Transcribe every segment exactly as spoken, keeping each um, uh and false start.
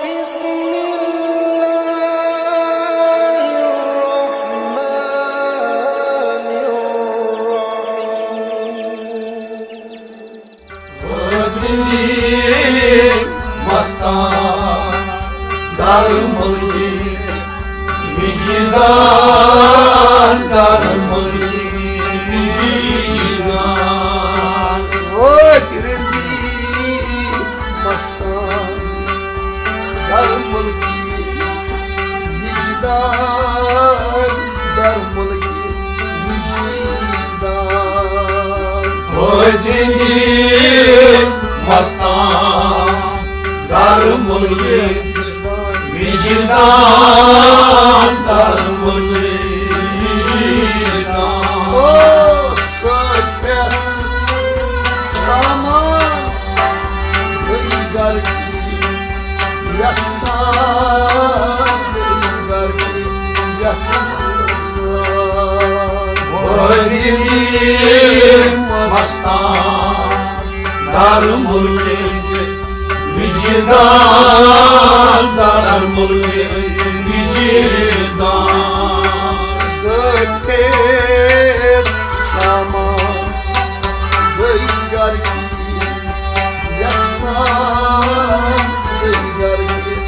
بسم الله الرحمن الرحيم. بدرِ مستان در ملکِ وجدان، در ملکِ وجدان. بدرِ مستان در ملکِ وجدان، در ملکِ وجدان. بدرِ مستان در ملکِ وجدان، در ملکِ وجدان. او سۭتۍ پٮ۪تھ سامان گٔے گرٕکۍ یَتھ سان، گٔے گرٕکۍ یَتھ سان. بدرِ مستان در ملکِ وجدان، در ملکِ وجدان. سۭتۍ پٮ۪تھ سامان گٔے گرٕکۍ یَتھ سان، گٔے گرٕکۍ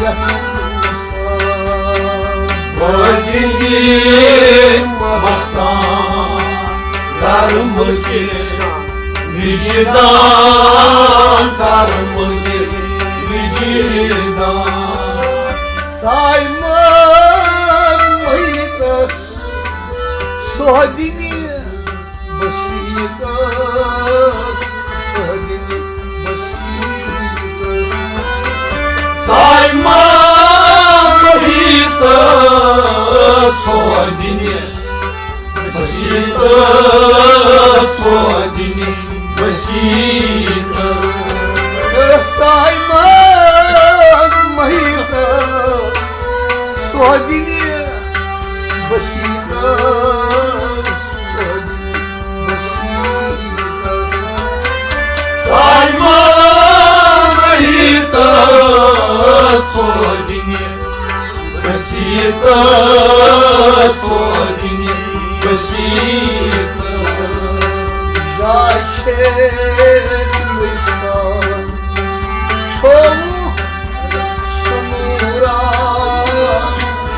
یَتھ سان. بدرِ مستان در ملکِ وجدان، در ملکِ وجدان. سایمن محیطس سوہدنہِ بسیطس، سوہدنہِ بسیطس. سایمن محیطس سوہدنہِ بسیطس، سوہدنہِ بسیطس. سایمن محیطس سوہدنہِ بسیطس، سوہدنہِ بسیطس. سایمن محیطس سوہدنہِ بسیطس، سوہدنہِ بسیطس. جاے چھے وِسران، چھوٚوُکھ سُہ نوٗرا،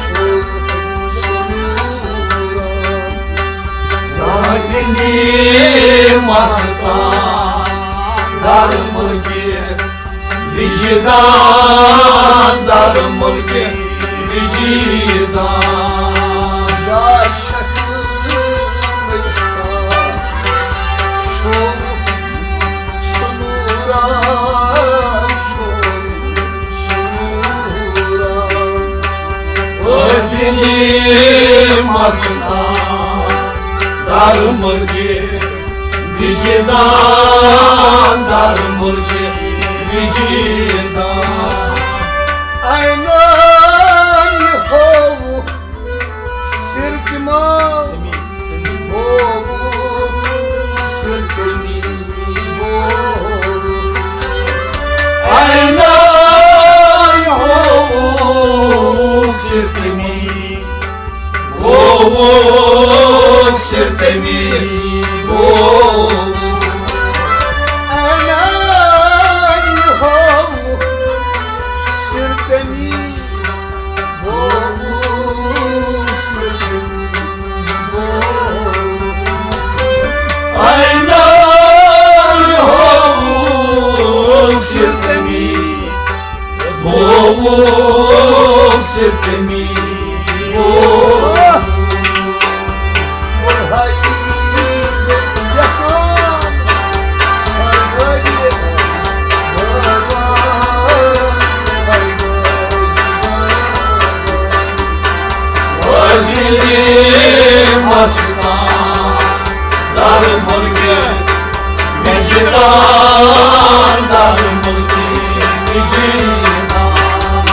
چھوٚوُکھ سُہ نوٗرا. بدرِ مستان در ملکِ وجدان، در ملکِ وجدان. جاے چھے وِسران، چھوٚوُکھ سُہ نوٗرا، چھوٚوُکھ سُہ نوٗرا. بدرِ مستان در ملکِ وجدان، در ملکِ وجدان. عینن ہووُکھ سِر تِمن، ہووُکھ سِر تِمن، ہووُکھ. عینن ہووُکھ سِر تِمن، ہووُکھ سِر تٔمی، ہووُکھ. عینن ہووُکھ سِر تٔمی، ہووُکھ سِر تٔمی، ہووُکھ. عینن ہووُکھ سِر تٔمی، ہووُکھ سِر تٔمی، ہووُکھ. بدرِ مستان در ملکِ وجدان، در ملکِ وجدان.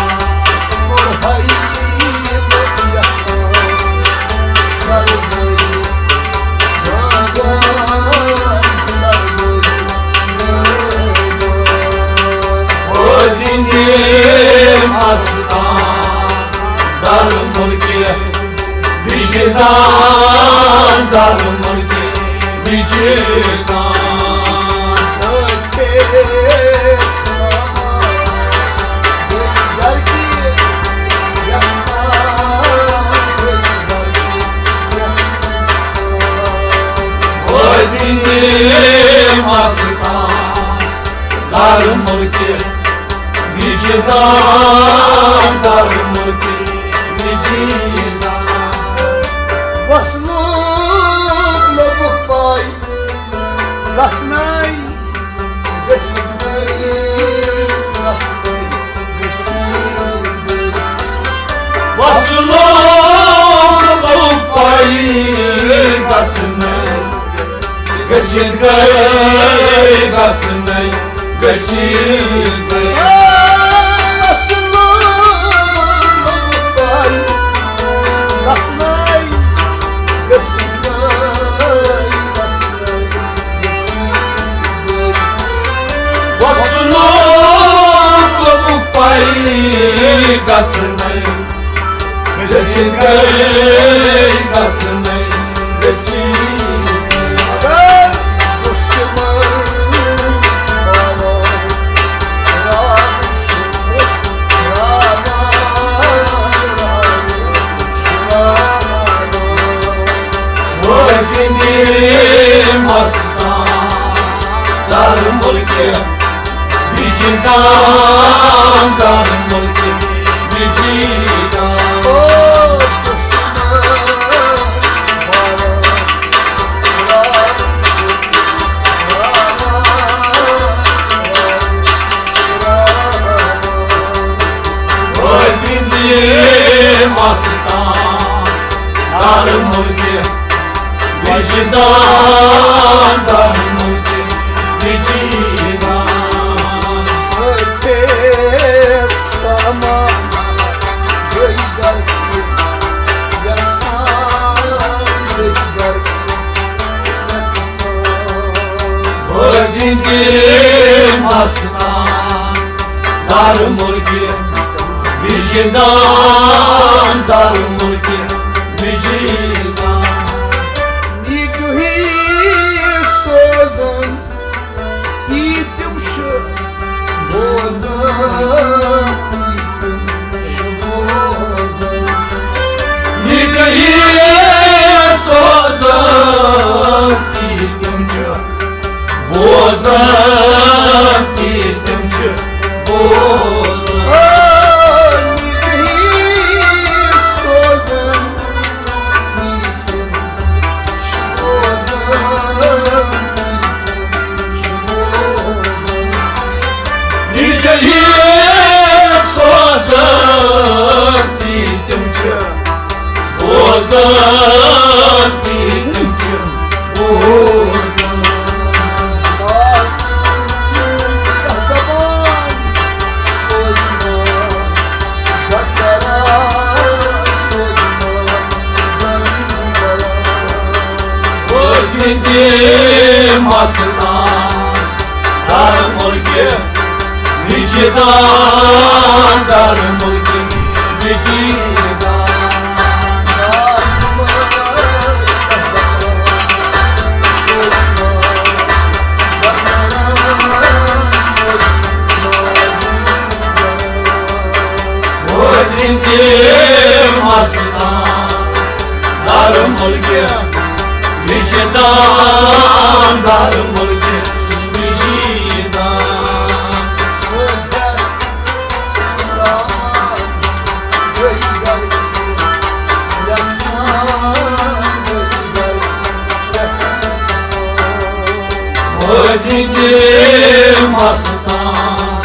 دان در ملکہِ وجدان۔ وٲتۍ نِم مستان در ملکہِ وجدان، در ملکہِ وجدان۔ وصلُک لوٚبُکھ پاے، رسناے گٔژھِتھ گٔے، رسناے گٔژھِتھ گٔے۔ وصلُک لوٚبُکھ پاے، رسناے گٔژھِتھ گٔے، رسناے گٔژھِتھ گٔے۔ وصلُک لوٚبُکھ پاے، رسناے گٔژھِتھ گٔے، رسناے گٔژھِتھ گٔے۔ وٲتۍ نِم مستان در ملکہِ وجدان، در ملکہِ وجدان۔ وٲتۍ نِم مستان در ملکہِ وجدان، در ملکہِ وجدان۔ سفید سامان گٔے گرِ، یَتھ سان گٔے گرِ۔ وٲتۍ نِم مستان در ملکہِ وجدان، در ملکہِ وجدان۔ یہِ دُہی سوزان، تی تِم چھِ بوزان، تی تِم چھِ بوزان۔ یہِ دُہی سوزان، تی تِم چھِ بوزان، تی تِم چھِ بوزان۔ یہِ دٔلیٖل سوزان، تی تِم چھِ بوزان، تی تِم چھِ بوزان۔ وٲتۍ نِم مستان در ملکہِ وجدان، در ملکہِ وجدان۔ وٲتۍ نِم مستان در ملکہِ وجدان، در ملکہِ وجدان۔ وٲتۍ نِم مستان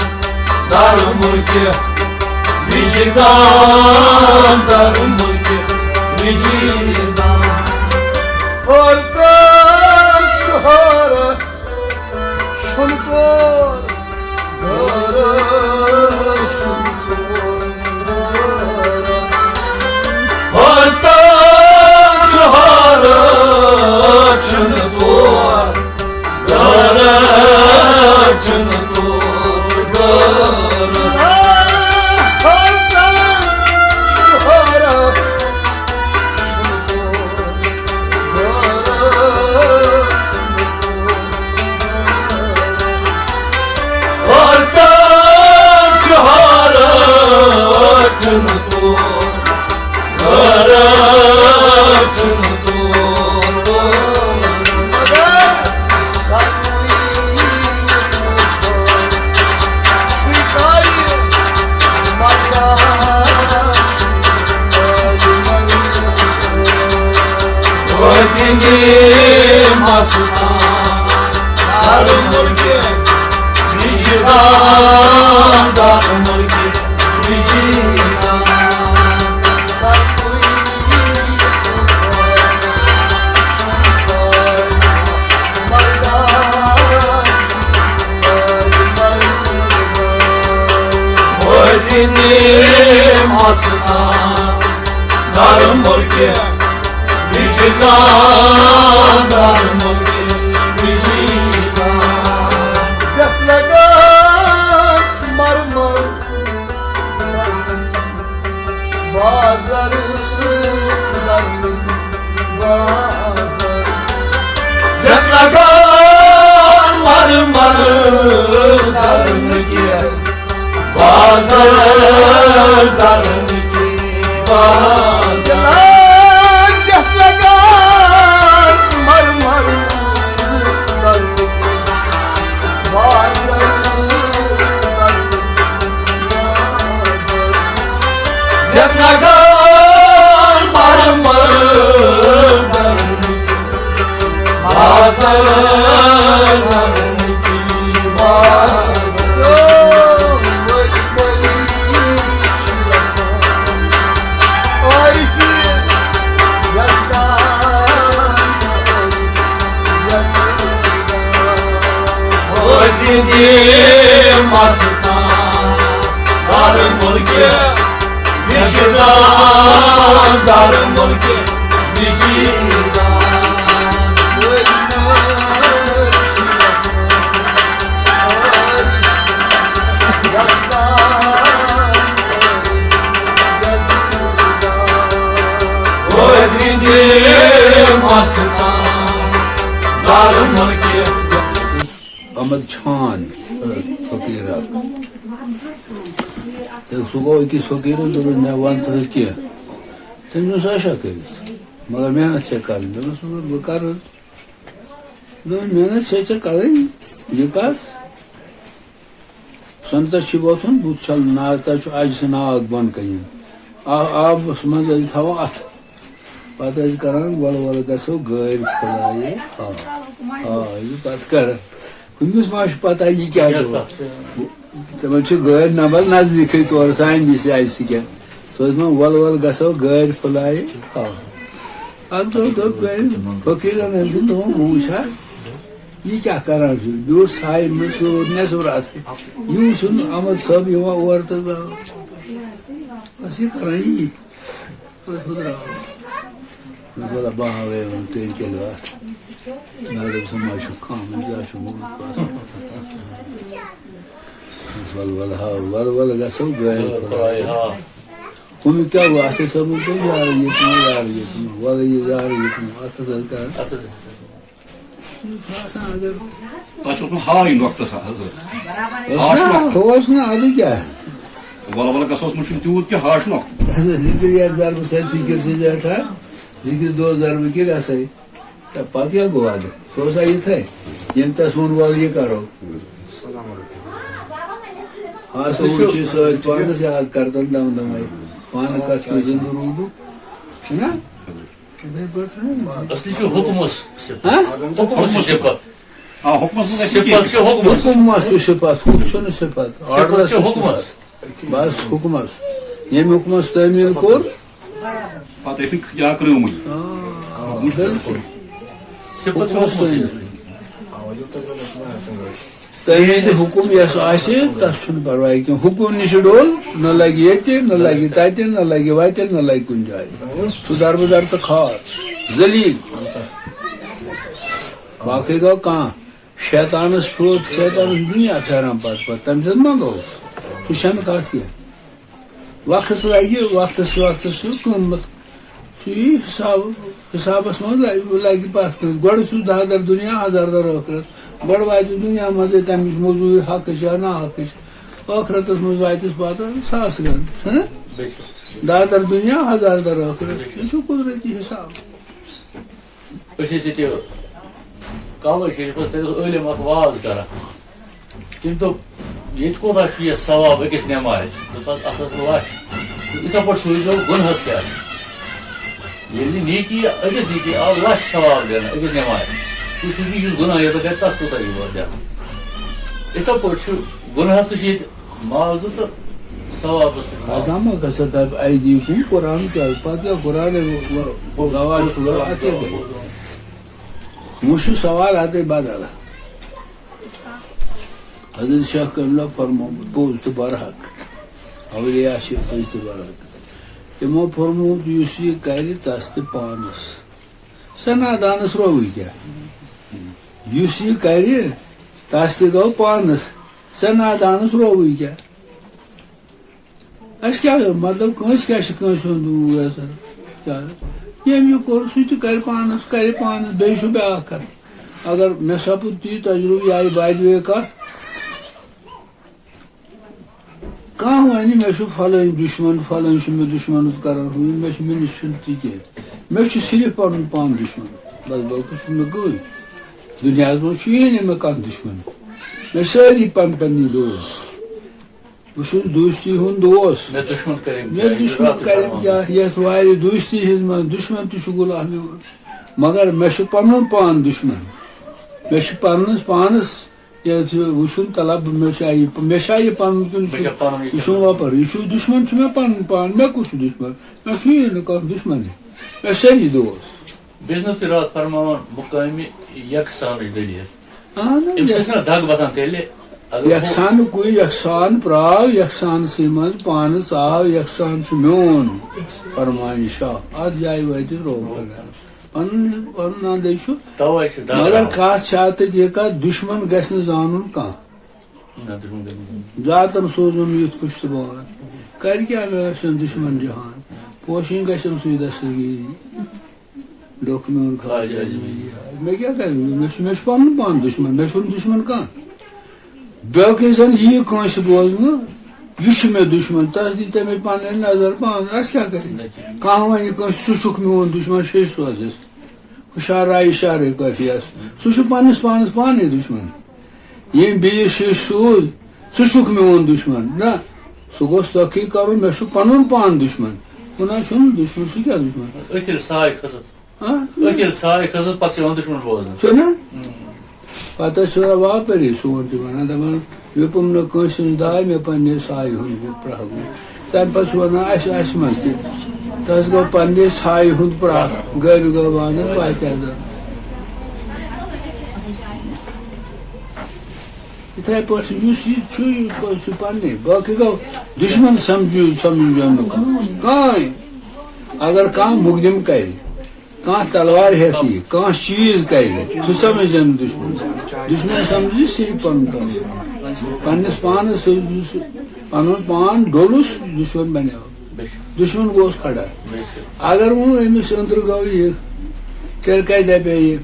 در ملکہِ وجدان، در ملکہِ وجدان۔ اور کانٛہہ شہرت چھُنہٕ تور، غٲرت چھُنہٕ تور، غٲرت۔ اور کانٛہہ شہرت چھُنہٕ تور، غٲرت چھُنہٕ تور، غٲرت۔ اور کانٛہہ شہرت چھُنہٕ تور، مستان، در ملک وجدان، در ملک وجدان. زیتھ لگان مرمر بازر، بازر. زیتھ لگان مرمر درنگی بازر، درنگی بازر. زیتھ لگان مرمر درنگی بازر، درنگی بازر. زیتھ لگان مرمر درنگی بازر، درنگی بازر. مستان، در ملک وجدان، در ملک وجدان. مستان، در ملک احمد چھان فقیٖر اکھ۔ تہٕ سُہ گوٚو أکِس فقیٖرَس دوٚپُن، "مےٚ وَن تہٕ حظ کینٛہہ۔" تٔمۍ دیُت سُہ عشا کٔرِتھ۔ مگر محنت چھےٚ کَرٕنۍ۔ دوٚپمَس، "وَلہٕ بہٕ کَرٕ حظ۔" دوٚپُن، "محنت چھےٚ ژےٚ کَرٕنۍ، یہِ کَتھ؟ سۄنتَس چھِ وۄتھُن، بُتھ چھَلُن، ناگ تَتھ چھُ اَجہِ سُنٛد ناگ بۄنہٕ کَنٮ۪ن۔ آ-، آبَس منٛز ٲسۍ تھاوان اَتھٕ۔ پتہٕ ٲسۍ کران، "وَلہٕ وَلہٕ گژھو گٲرۍ پھٕلایے۔" آ، آ، یہِ پتہٕ کران۔ ہُمِس ما چھُ پتہ یہِ کیٛاہ گوٚو؟ تِمن چھِ گٲرۍ نمبر نزدیٖکھٕے تورٕ سانہِ نِش اَسہِ سۭتۍ۔ سُہ ٲسۍ وَنان، "وَلہٕ وَلہٕ گژھو گٲرۍ پھٕلایے۔" آ۔ اَکہِ دۄہ دوٚپ تٔمۍ فقیٖرن، أمۍ سُنٛد دوٚپُن، "بہٕ وٕچھِ ہا، یہِ کیٛاہ کران چھُ؟" بیوٗٹھ سایہِ منٛز، سُہ روٗد نٮ۪صٕف راتھٕے۔ یہِ وٕچھُن احمد صٲب یِوان اورٕ تہٕ گوٚو، "بس یہِ کران یی۔" پتہٕ ہُدراو۔ مےٚ دوٚپ، "بہٕ ہاوے وۄنۍ تُہۍ کیٛاہ گوٚو اَتھ؟" مےٚ دوٚپ، "سُہ ما چھُ کانٛہہ، مےٚ کیٛاہ چھُ گوٚمُت پَتہٕ؟" وَلہٕ، وَلہٕ ہاو، وَلہٕ، وَلہٕ گژھو گٲرۍ خۄداے۔ ہُمہِ کیٛاہ گوٚو؟ اَسہِ ہسا ووٚن تۄہہِ یارٕ ییٚتہِ ما، یارٕ ییٚتہِ ما، وَلہٕ یہِ یارٕ ییٚتہِ ما، اَتھ ہسا ٲسۍ کران۔ تۄہہِ چھُ اوسمُت ہاے نۄقطَس حضرت۔ ہاش نۄقطہٕ۔ ہاش نہٕ، اَدٕ کیٛاہ؟ وَلہٕ وَلہٕ گژھوس نہٕ چھُنہٕ تیوٗت کینٛہہ، ہاش نۄقطہٕ۔ ذِکر یک ضربہٕ سۭتۍ فِکِر چھِ زیٹھان، ذِکر دو ضربہٕ کہِ گژھے۔ تہٕ پَتہٕ کیٛاہ گوٚو اَدٕ؟ سُہ اوسا یِتھَے؟ ییٚمۍ تَس ووٚن، "وَلہٕ یہِ کَرو۔" ہاں، سُہ چھُ سۭتۍ پانَس یاد کَرتَن دَم دَمَے۔ پانہٕ کَتھ چھُ زِندٕ روٗدُک، چھُنہ؟ یِتھَے پٲٹھۍ چھُنہ؟ اصلی چھُ حُکمَس صفت۔ ہاں؟ حُکمَس چھُ صفت۔ آ، حُکمَس منٛز گژھِ صفت چھُ حُکمَس۔ حُکمَس چھُ صفت، ہُہ چھُنہٕ صفت، صفت آرڈرَس چھُ چھُ حُکمَس۔ صفت۔ بس حُکمَس۔ ییٚمہِ حُکمَس تعمیٖل کوٚر۔ پَتہٕ ٲسۍ نہٕ یا کرٛٲومٕے۔ آ، حُکمَس چھُ بِلکُل۔ صفت چھُ حُکمَس حُکمَس۔ تعمیٖل۔ تۄہہِ ییٚتہِ حُکُم یَس آسہِ، تَس چھُنہٕ پَرواے کینٛہہ۔ حُکُم نِش ڈوٚل، نہ لَگہِ ییٚتہِ، نہ لَگہِ تَتہِ، نہ لَگہِ وَتہِ، نہ لَگہِ کُنہِ جایہِ۔ سُہ دَربٕدَر تہٕ کھار، ذلیٖل۔ باقٕے گوٚو کانٛہہ۔ شیطانَس پھیوٗر، شیطانَس چھُ دُنیا پھیران پَتہٕ پَتہٕ، تَمہِ سۭتۍ ما گوٚو؟ سُہ چھَنہٕ کَتھ کینٛہہ۔ وقت لگہِ، وقتس، وقتس چھُ قۭمتھ۔ سُہ یی حساب، حسابس منٛز لگہِ، لگہِ پتھ کُن۔ گۄڈٕ چھُ دہ در دُنیا، ہزار در ٲخرت۔ گۄڈٕ واتہِ دُنیا منٛزے تَمِچ موٚزوٗرۍ حقٕچ یا نا حقٕچ۔ ٲخرتس منٛز واتٮ۪س پتہٕ ساس گنٛڈ، چھُنہ؟ بے شک۔ دہ در دُنیا، ہزار در ٲخرت۔ یہِ چھُ قدرتی حساب۔ أسۍ ٲسۍ ییٚتہِ کعبہ شریٖفَس، تَتہِ اوس عٲلِم اَکھ واز کَران۔ تٔمۍ دوٚپ، "ییٚتہِ کوٗتاہ چھُ یَتھ ثواب أکِس نٮ۪مازِ؟" دوٚپمَس، "اَتھ ٲس لَچھ۔" دوٚپ، "یِتھَے پٲٹھۍ سوٗزِو گۄنہَس کیٛاہ؟ ییٚلہِ نہٕ نیکی، أکِس نیکی آو لَچھ ثواب دِنہٕ أکِس نٮ۪مازِ۔ تُہۍ سوٗزِو یُس گۄناہ یوٗتاہ کَرِ، تَس کوٗتاہ یی اورٕ دِنہٕ؟" یِتھَے پٲٹھۍ چھُ گۄنہَس تہِ چھُ ییٚتہِ معاوضہٕ تہٕ ثوابَس سۭتۍ معاوضہٕ۔ آز ہم گژھِ تۄہہِ اَیدیٖکُم قرآن کیٛاہ؟ پَتہٕ کیٛاہ قرآن ہے گواہ چھُ، اَتھ کیٛاہ گٔے؟ وۄنۍ چھُ سوال اَتھَے بدل۔ حضرت شیخ کٲملہ فرمومُت، پوٚز تہٕ برحق۔ اولیاء چھِ أسۍ تہِ بَران۔ تِمو فرمووُکھ، یُس یہِ کَرِ، تَس تہِ پانَس۔ ژےٚ نادانَس رووٕے کیٛاہ؟ یُس یہِ کَرِ، تَس تہِ گوٚو پانَس۔ ژےٚ نادانَس رووٕے کیٛاہ؟ اَسہِ کیٛاہ، مطلب، کٲنٛسہِ کیٛاہ چھِ کٲنٛسہِ ہُنٛد ویژھان؟ کیٛاہ؟ ییٚمۍ یہِ کوٚر، سُہ تہِ کَرِ پانَس، کَرِ پانَس، بیٚیہِ چھُ بیٛاکھ کَتھ۔ اگر مےٚ سَپُد تی تجرُبہٕ، یہِ آیہِ بَدِ وے کَتھ، کانٛہہ وَنہِ، مےٚ چھُ فَلٲنۍ دُشمَن، فَلٲنۍ چھُ مےٚ دُشمَنَس کَران ہُہ یہِ، مےٚ چھُ، مےٚ نِش چھُنہٕ تہِ کینٛہہ۔ مےٚ چھُ صرف پَنُن پان دُشمَن۔ بَس باقٕے چھُنہٕ مےٚ کٕہٕنۍ۔ دُنیاہَس منٛز چھُیی نہٕ مےٚ کانٛہہ دُشمَن۔ مےٚ سٲری پَن پَنٕنی دوس۔ بہٕ چھُس دوستی ہُنٛد دوس۔ مےٚ دُشمَن کَرٮ۪م مےٚ کیٛاہ؟ یہِ دُشمَن راتھ کَرٮ۪م فرمان۔ کیٛاہ؟ یَتھ وارِ دوستی ہِنٛز منٛز دُشمَن تہِ چھُ غلام میون۔ مگر مےٚ چھُ پَنُن پان دُشمَن۔ مےٚ چھُ پَنُنَس پانَس یہِ چھُ وٕچھُن طلب، مےٚ چھا یہِ، مےٚ چھا یہِ پَنُن کِنہٕ مےٚ چھُ، چھا پَنُن یہِ یہِ چھُنہٕ وۄپَر، یہِ چھُ دُشمَن چھُ مےٚ پَنُن پان، مےٚ کُس چھُ دُشمَن؟ مےٚ چھُیی نہٕ کانٛہہ دُشمَنٕے، مےٚ چھِ سٲری دوس۔ بیٚیہِ چھُنہٕ تُہۍ راتھ فرماوان مُقٲمی یَکسانٕچ دٔلیٖل؟ اَہَن حظ، اَمہِ سۭتۍ یَکھ-، چھِنہ دَگ وۄتھان تیٚلہِ؟ اگر ہُہ یَکسانُک کُے یَکسان پرٛاو، یَکسانسٕے منٛز پانہٕ ژاو، یَکسان چھُ میون فرمان شاہ۔ اَتھ جایہِ وٲتِتھ روو خۄدا۔ پَنُن، پَنُن اَندَے چھُ۔ تَوَے چھُ دَگ مگر راوان۔ کَتھ چھِ اَتٮ۪تھ یہِ کَتھ، دُشمَن گژھِ نہٕ زانُن کانٛہہ۔ نہ، دُشمَن گژھِ نہٕ زانُن۔ ذاتَن سوٗزُم یُتھ کُشتہٕ بان۔ کَرِ کیٛاہ مےٚ ٲسِن دُشمَن جہان؟ پوشِنۍ گژھٮ۪م سُے دستگیٖری۔ ڈوٚکھ میون خواجہ اجمیری۔ مےٚ کیٛاہ کَرِ؟ مےٚ چھُ، مےٚ چھُ پَنُن پان دُشمَن، مےٚ چھُنہٕ دُشمَن کانٛہہ۔ باقٕے زَن یی کٲنٛسہِ بوزنہٕ، یہِ چھُ مےٚ دُشمَن، تَس دی تَمے پَنٕنۍ نظر پانہٕ، اَسہِ کیٛاہ کَرِ؟ کانٛہہ وَنہِ کٲنٛسہِ، "ژٕ چھُکھ میون دُشمَن"، شیٚش سوزٮ۪س۔ ہُشارا اِشارے کٲفی آسہِ۔ سُہ چھُ پننِس پانس پانے دُشمن۔ ییٚمۍ بیٚیِس شیٚش سوٗز، "ژٕ چھُکھ میون دُشمن"۔ نہ، سُہ گوٚژھ تحقیق کرُن، مےٚ چھُ پنُن پان دُشمن۔ ہُہ نہ چھُنہٕ دُشمن، سُہ کیٛاہ دُشمن؟ أتھۍ ییٚلہِ ساے کھٔسٕس۔ ہاں؟ أتھۍ ییٚلہِ ساے کھٔسٕس، پتہٕ چھِ یِوان دُشمن بوزنہٕ۔ چھُ نہ؟ پتہٕ چھُ واپٲری سون تہِ ونان، دپان، "یوٚپُم نہٕ کٲنٛسہِ ہٕنٛز داے، مےٚ پننہِ سایہِ ہُنٛد گوٚو پرٛاہ گوٚو۔" تمہِ پتہٕ چھُ ونان، "اسہِ، اسہِ منٛز تہِ، تس گوٚو پننہِ سایہِ ہُنٛد پرٛاہ، گرِ گوٚو وانس واریاہ زیادٕ۔" یِتھے پٲٹھۍ چھُ، یُس یہِ چھُ، یہِ چھُ پننہِ، باقٕے گوٚو دُشمن سمجھِو، سمجھِو نہٕ کانٛہہ۔ اگر کانٛہہ مُقدِم کرِ، کانٛہہ تلوار ہیٚتھ یی، کانٛہہ چیٖز کرِ، سُہ سمجھ زن دُشمن۔ دُشمن سمجھ صرف پنُن پان۔ پننِس پانس سۭتۍ یُس پنُن پان ڈوٚلُس، دُشمن بنیو۔ دُشمن گوٚوس کھڑا۔ اگر وۄنۍ أمِس أنٛدرٕ گوٚو یہِ، تیٚلہِ کتہِ دپے یہِ؟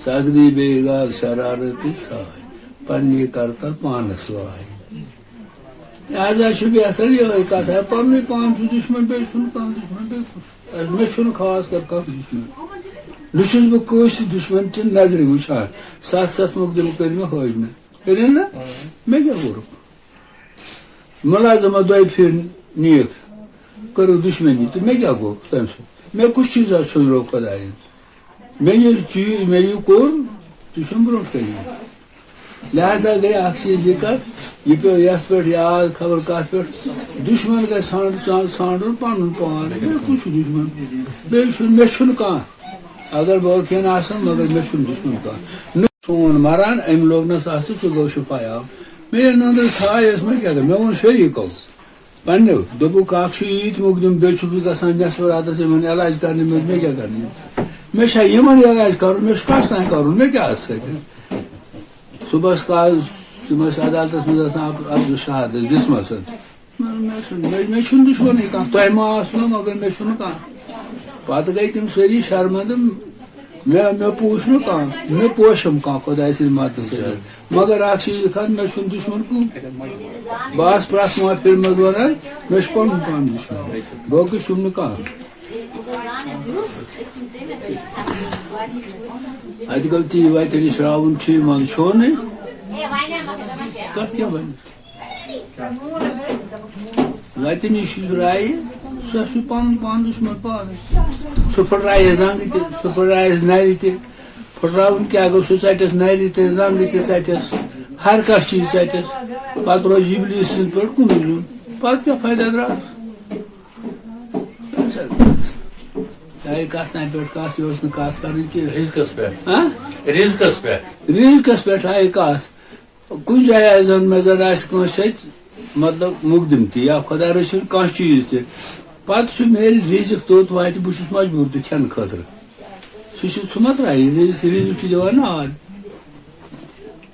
سخ دی بیٚیہِ گار شرارتٕچ ساے، پننی کرتل پانس واے۔ لہذا چھُ بہتر یِہوٚے کَتھ، ہے، پَننُے پان چھُ دُشمَن، بیٚیہِ چھُنہٕ کانٛہہ دُشمَن، بیٚیہِ کُس؟ مےٚ چھُنہٕ خاص کر کانٛہہ دُشمَن۔ نہ چھُس بہٕ کٲنٛسہِ دُشمَن چہِ نظرِ وٕچھان۔ سَتھ سَتھ مُقدِم کٔرۍ مےٚ حٲج مےٚ۔ کٔرِنۍ نہ؟ مےٚ کیٛاہ کوٚرُکھ؟ مُلازمہ دۄیہِ پھِرِ نیٖکھ، کٔرٕکھ دُشمَنی، تہٕ مےٚ کیٛاہ گوٚو تَمہِ سۭتۍ؟ مےٚ کُس چیٖزا ژھیوٚنرو خۄدایَن؟ مےٚ ییٚلہِ چیٖز، مےٚ یہِ کوٚر، تہِ چھُم برونٛٹھ کَنہِ۔ لہذا گٔے اکھ چیٖز یہِ کَتھ، یہِ پیوٚو یَتھ پٮ۪ٹھ یاد، خبر کَتھ پٮ۪ٹھ، دُشمَن گژھِ ژھانٛڈ-، ژھانٛڈُن پَنُن پان۔ مےٚ کُس چھُ دُشمَن؟ بیٚیہِ چھُنہٕ، مےٚ چھُنہٕ کانٛہہ۔ اگر باقیَن آسَن، مگر مےٚ چھُنہٕ دُشمَن کانٛہہ۔ نہ سون مَران، أمۍ لوگ نَس اَتھٕ، سُہ گوٚو شِفایاب۔ مےٚ ییٚلہِ نٔنٛدٕر ژھاے ٲس، مےٚ کیٛاہ کَرٕ؟ مےٚ ووٚن شریٖکو۔ پننیو دوٚپُکھ، اکھ چھُ ییٖتۍ مُقدِم، بیٚیہِ چھُس بہٕ گژھان نٮ۪صف راتس یِمن علاج کرنہِ، مےٚ، مےٚ کیٛاہ کرنہِ؟ مےٚ چھا یِمن علاج کرُن؟ مےٚ چھُ کس تام کرُن؟ مےٚ کیٛاہ اتھ سۭتۍ؟ صُبحس کالہٕ تِم ٲسۍ عدالتس منٛز آسان، عبد-، عبدالشہادس دِژمَژ۔ مےٚ، مےٚ چھُنہٕ، مےٚ، مےٚ چھُنہٕ دُشمنٕے کانٛہہ، تۄہہِ ما آسنو، مگر مےٚ چھُنہٕ کانٛہہ۔ پتہٕ گٔے تِم سٲری شرمندٕ۔ مےٚ، مےٚ پوٗچھ نہٕ کانٛہہ، مےٚ پوشم کانٛہہ خۄداے سٕنٛدِ مدتہٕ سۭتۍ۔ مگر اکھ چیٖز خان، مےٚ چھُنہٕ دُشمن کٕہٕنۍ۔ بہٕ آسہٕ پرٛٮ۪تھ محفِل منٛز وَنان، مےٚ چھُ پَنُن پان دُشمن، باقٕے چھُم نہٕ کانٛہہ۔ اَتہِ گوٚو تی، وَتہِ نِش راوُن چھُ یِوان چھونٕے۔ کَتھ کیٛاہ وَنہِ؟ وَتہِ نِش یُس راوِ، سُہ چھُ پَنُن پان دُشمن پانَے۔ سُہ پھٕٹرایہِ زنٛگہٕ تہِ، سُہ پھٕٹرایہِ نَرِ تہِ۔ پھٕٹراوُن کیٛاہ گوٚو؟ سُہ ژَٹٮ۪س نَرِ تہِ، زنٛگہٕ تہِ ژَٹٮ۪س، ہر کانٛہہ چیٖز ژَٹٮ۪س۔ پَتہٕ روزِ اِبلیٖس سٕنٛدِ پٲٹھۍ کُنُے زوٚن۔ پَتہٕ کیٛاہ فٲیدٕ درٛاو؟ آیہِ کَتھ تَمہِ پٮ۪ٹھ کَتھ، یہِ اوس نہٕ کَتھ کَرٕنۍ کینٛہہ۔ رِزقَس پٮ۪ٹھ۔ ہاں؟ رِزقَس پٮ۪ٹھ۔ رِزقَس پٮ۪ٹھ آیہِ کَتھ۔ کُنہِ جایہِ آسہِ زَن مےٚ زَن آسہِ کٲنٛسہِ سۭتۍ مطلب مقدم تہِ یا خۄدا رٔچھِن کانٛہہ چیٖز تہِ۔ پتہٕ سُہ میلہِ رِزِق توٚت واتہِ، بہٕ چھُس مجبوٗر تہِ کھٮ۪نہٕ خٲطرٕ۔ سُہ چھُ، سُہ ما ترٛایہِ؟ رِزِق، رِزِق چھُ دِوان نار۔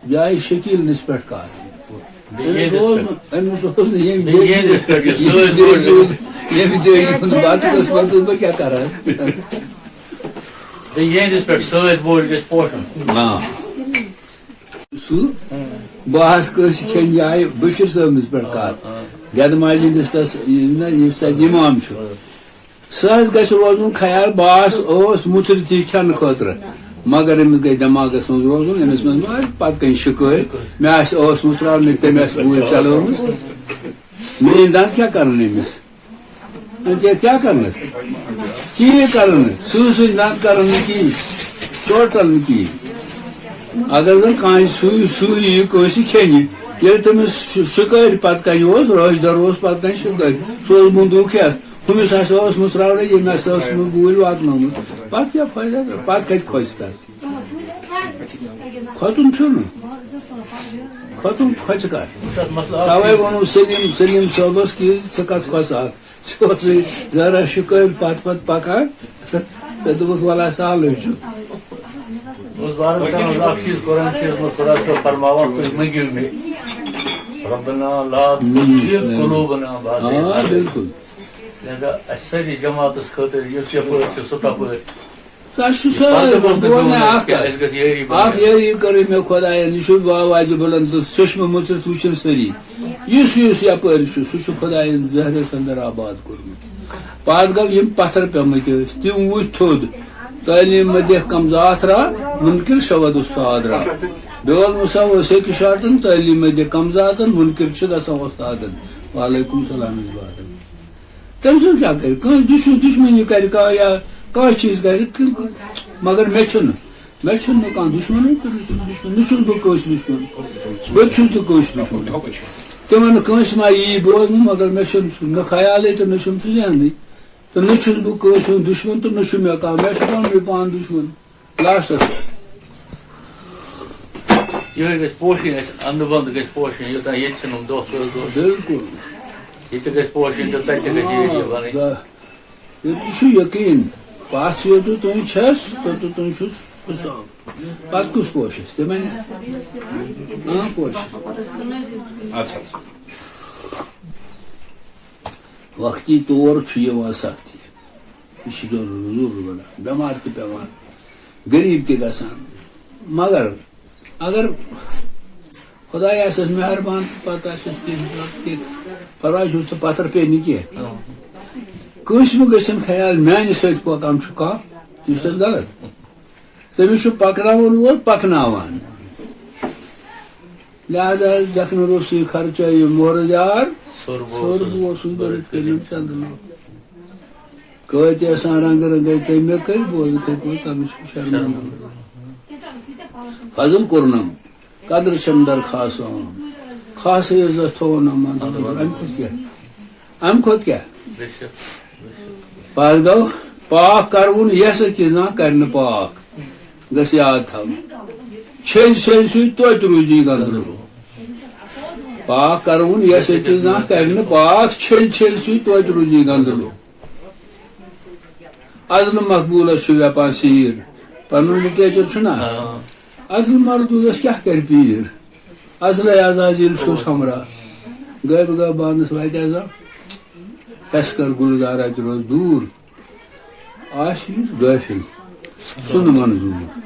یہِ آیہِ شکیٖل نِس پٮ۪ٹھ کَتھ۔ بیٚیہِ أمِس یِہِنٛدِس اوس پٮ۪ٹھ۔ نہٕ، أمِس اوس نہٕ ییٚمہِ بیٚیہِ دۄہ یِہِنٛدِس پٮ۪ٹھ یُس ییٚمہِ سۭتۍ دۄہ بوٗزمُت۔ ییٚمہِ دۄہ یِہُنٛد بَتہٕ قٕسمَت اوس، بہٕ کیٛاہ کَرٕ ہا؟ بیٚیہِ یِہِنٛدِس پٮ۪ٹھ سۭتۍ بوٗز گژھِ پوشُن۔ آ۔ سُہ بہٕ آس کٲنٛسہِ کھٮ۪ن جایہِ بشیٖر صٲبنِس پٮ۪ٹھ کَتھ۔ گٮ۪دٕ ماجہِ ہِنٛدِس تَس، یہِ نہ، یُس تَتہِ اِمام چھُ۔ سُہ حظ گژھِ روزُن خیال، بہٕ آس اوس مُژرِ تہِ کھٮ۪نہٕ خٲطرٕ، مگر أمِس گٔے دٮ۪ماغَس منٛز روزُن، أمِس منٛز ما آسہِ پَتہٕ کَنہِ شِکٲرۍ، مےٚ آسہِ ٲس مُژراو، نہ تٔمۍ آسہِ گوٗلۍ چلٲومٕژ۔ میٛٲنۍ دَنٛد کیٛاہ کَرَن أمِس؟ وۄنۍ کیٛاہ، کیٛاہ کَرنَس؟ کِہیٖنۍ کَرَن نہٕ، سٕہہ سٕہہ دَنٛد کَرَن نہٕ کِہیٖنۍ، ٹوٹَل نہٕ کِہیٖنۍ۔ اگر زَن کانٛہہ سُے، سُے یی کٲنٛسہِ کھیٚنہِ، ییٚلہِ تٔمِس شِ-، شِکٲرۍ پَتہٕ کَنہِ اوس، رٲچھ دَر اوس پَتہٕ کَنہِ شِکٲرۍ، سُہ اوس بُندوٗق ہٮ۪تھ، ہُمِس آسہِ ٲس مُژراوٕنۍ، ییٚمۍ آسہِ ٲس مُژ-، گوٗلۍ واتنٲومٕژ، پَتہٕ کیٛاہ فٲیدٕ؟ پَتہٕ کَتہِ کھوژِ تَتھ؟ کھۄژُن چھُنہٕ۔ کھۄژُن کھۄژِ کَتھ؟ وٕچھ اَتھ مسلہٕ اَکھ توَے چیٖز۔ ووٚنُم سلیٖم، سلیٖم صٲبَس کہِ ژٕ کَتھ کھۄژَکھ؟ سُہ اوسُے ذرا شِکٲرۍ پَتہٕ پَتہٕ پَکان تہٕ دوٚپُکھ، "وَلہٕ سہلٕے چھُ۔" اوس بہٕ عرض کران، اکھ چیٖز قرآن شریٖفس منٛز خۄدا صٲب فرماوان، "تُہۍ مٔنگِو مےٚ۔" ربنا لا تزغ قلوبنا بعد إذ آ، ہدیتنا۔ بِلکُل۔ لہذا اَسہِ سٲری جماعتس خٲطرٕ یُس یپٲرۍ چھُ، سُہ تپٲرۍ۔ تۄہہِ چھُ یہِ سٲری پتہٕ گوٚو بہٕ وَنہٕ نہٕ اَسہِ اَکھ کینٛہہ، کَتھ۔ اَسہِ گژھِ یٲری اَکھ بَنٕنۍ۔ یٲری کٔرٕے مےٚ خۄدایَن، یہِ چھُ وا-، واجہِ بُلند تہٕ چشمہٕ مُژرِتھ وٕچھِن سٲری۔ یُس یُس یپٲرۍ چھُ، سُہ چھُ خۄدایَن زہرَس اندر آباد کوٚرمُت۔ پَتہٕ گوٚو یِم پَتھر پیٚمٕتۍ ٲسۍ، تِم وٕچھ تھوٚد۔ تعلیٖم مہ دِکھ کم ذات را، مُنکِر شود اُستاد را۔ بیول مُسا اوس أکِس شاٹن، تعلیٖم مہ دِکھ کم ذاتن، مُنکِر چھِ گژھان وۄستادن۔ وعلیکم السلام، مِصباح۔ تٔمۍ سُنٛد کیٛاہ کرِ؟ کٲنٛسہِ دُشمن، دُشمنی کرِ کانٛہہ یا کانٛہہ چیٖز کرِ، کہِ-، مگر مےٚ چھُنہٕ، مےٚ چھُنہٕ کانٛہہ دُشمنٕے تہٕ نہ چھُس دُشمن، نہ چھُس بہٕ کٲنٛسہِ دُشمن۔ بہٕ تہِ چھُس نہٕ کٲنٛسہِ دُشمن۔ تِمن نہٕ کٲنٛسہِ ما یی بوزنہٕ، مگر مےٚ چھُنہٕ سُہ نہٕ خیالٕے تہٕ نہ چھُم سُہ ذہنٕے۔ تہٕ نہ چھُس بہٕ کٲنٛسہِ ہُنٛد دُشمن تہٕ نہ چھُ مےٚ کانٛہہ، مےٚ چھُ پننُے پان دُشمن۔ لاسٹس۔ یِہوٚے گژھِ پوشِنۍ اَسہِ، اَندٕ بنٛد گژھِ پوشِنۍ، یوٚتام ییٚتہِ چھِنہٕ یِم دۄہ سوز دۄہ۔ بِلکُل۔ ییٚتہِ گژھِ پوشِنۍ تہٕ تَتہِ تہِ گژھِ یہِ، یہِ بَنٕنۍ۔ آ، ییٚتہِ چھُ یقیٖن، پَس یوٚتَتھ تُہۍ چھَس، توٚتَتھ تُہۍ چھُس حِساب۔ پَتہٕ کُس پوشَس؟ تِمَے نہ؟ آ، پوشَس۔ اَدٕ سا، اَدٕ سا۔ وقتی طور چھُ یِوان سختی۔ یہِ چھُ ضروٗر، ضروٗر بَنان۔ بٮ۪مار تہِ پٮ۪وان، غریٖب تہِ گژھان۔ مگر اگر خۄداے آسٮ۪س مہربان، پَتہٕ آسٮ۪س کینٛہہ، کینٛہہ پَرواے چھُنہٕ، سُہ پَتھر پیٚیہِ نہٕ کینٛہہ۔ کٲنٛسہِ مہ گژھن خیال، میٛانہِ سۭتۍ پَکان چھُ کانٛہہ، یہِ چھُ تَس غلط۔ تٔمِس چھُ پَکناوَن وول پَکناوان۔ لہذا یَتھ نہٕ روٚسٕے خرچٲیِو مورٕ یار، سوٚر بہٕ سوٚر اوسُس بہٕ اوسُس بٔرِتھ بٔرِتھ کٔرِم کٔرِم۔ چندٕ لوٚگ۔ کٲتۍ آسان رنٛگہٕ رنٛگَے تٔمۍ مےٚ کٔرۍ، بوز یِتھَے پٲٹھۍ تَمہِ سۭتۍ چھُ شرمندٕ۔ شرمندٕ۔ فضل کوٚرنم، قدر چھَم در خاص آم۔ خاصٕے عزت تھوٚوُن اَمہِ منٛز۔ اَمہِ کھۄتہٕ کیٛاہ؟ اَمہِ کھۄتہٕ کیٛاہ؟ بے شک۔ پَتہٕ گوٚو پاک کَروُن یَس أکِس زانٛہہ کَرِ نہٕ پاک۔ گژھِ یاد تھاوُن۔ چھٔلۍ چھٔلۍ سُے توتہِ روٗزی گنٛدٕ۔ پاک کَروُن یَس أکِس زانٛہہ کَرِ نہٕ پاک، چھٔلۍ چھٔلۍ سُے توتہِ روٗزی گنٛدٕ۔ ازلہٕ مقبوٗلَس چھُ وٮ۪پان سیٖر۔ پَنُن لِٹریچَر چھُنہ؟ آ۔ ازلہٕ مردوٗدَس کیٛاہ کَرِ پیٖر؟ ازلَے عزازیٖل چھُس ہمراہ۔ غٲبہٕ غٲبانَس واتہِ عذاب۔ ہٮ۪س کر گُلزار اَتہِ روز دوٗر۔ آسہِ یُس غٲفِل، سُہ نہٕ منظوٗر۔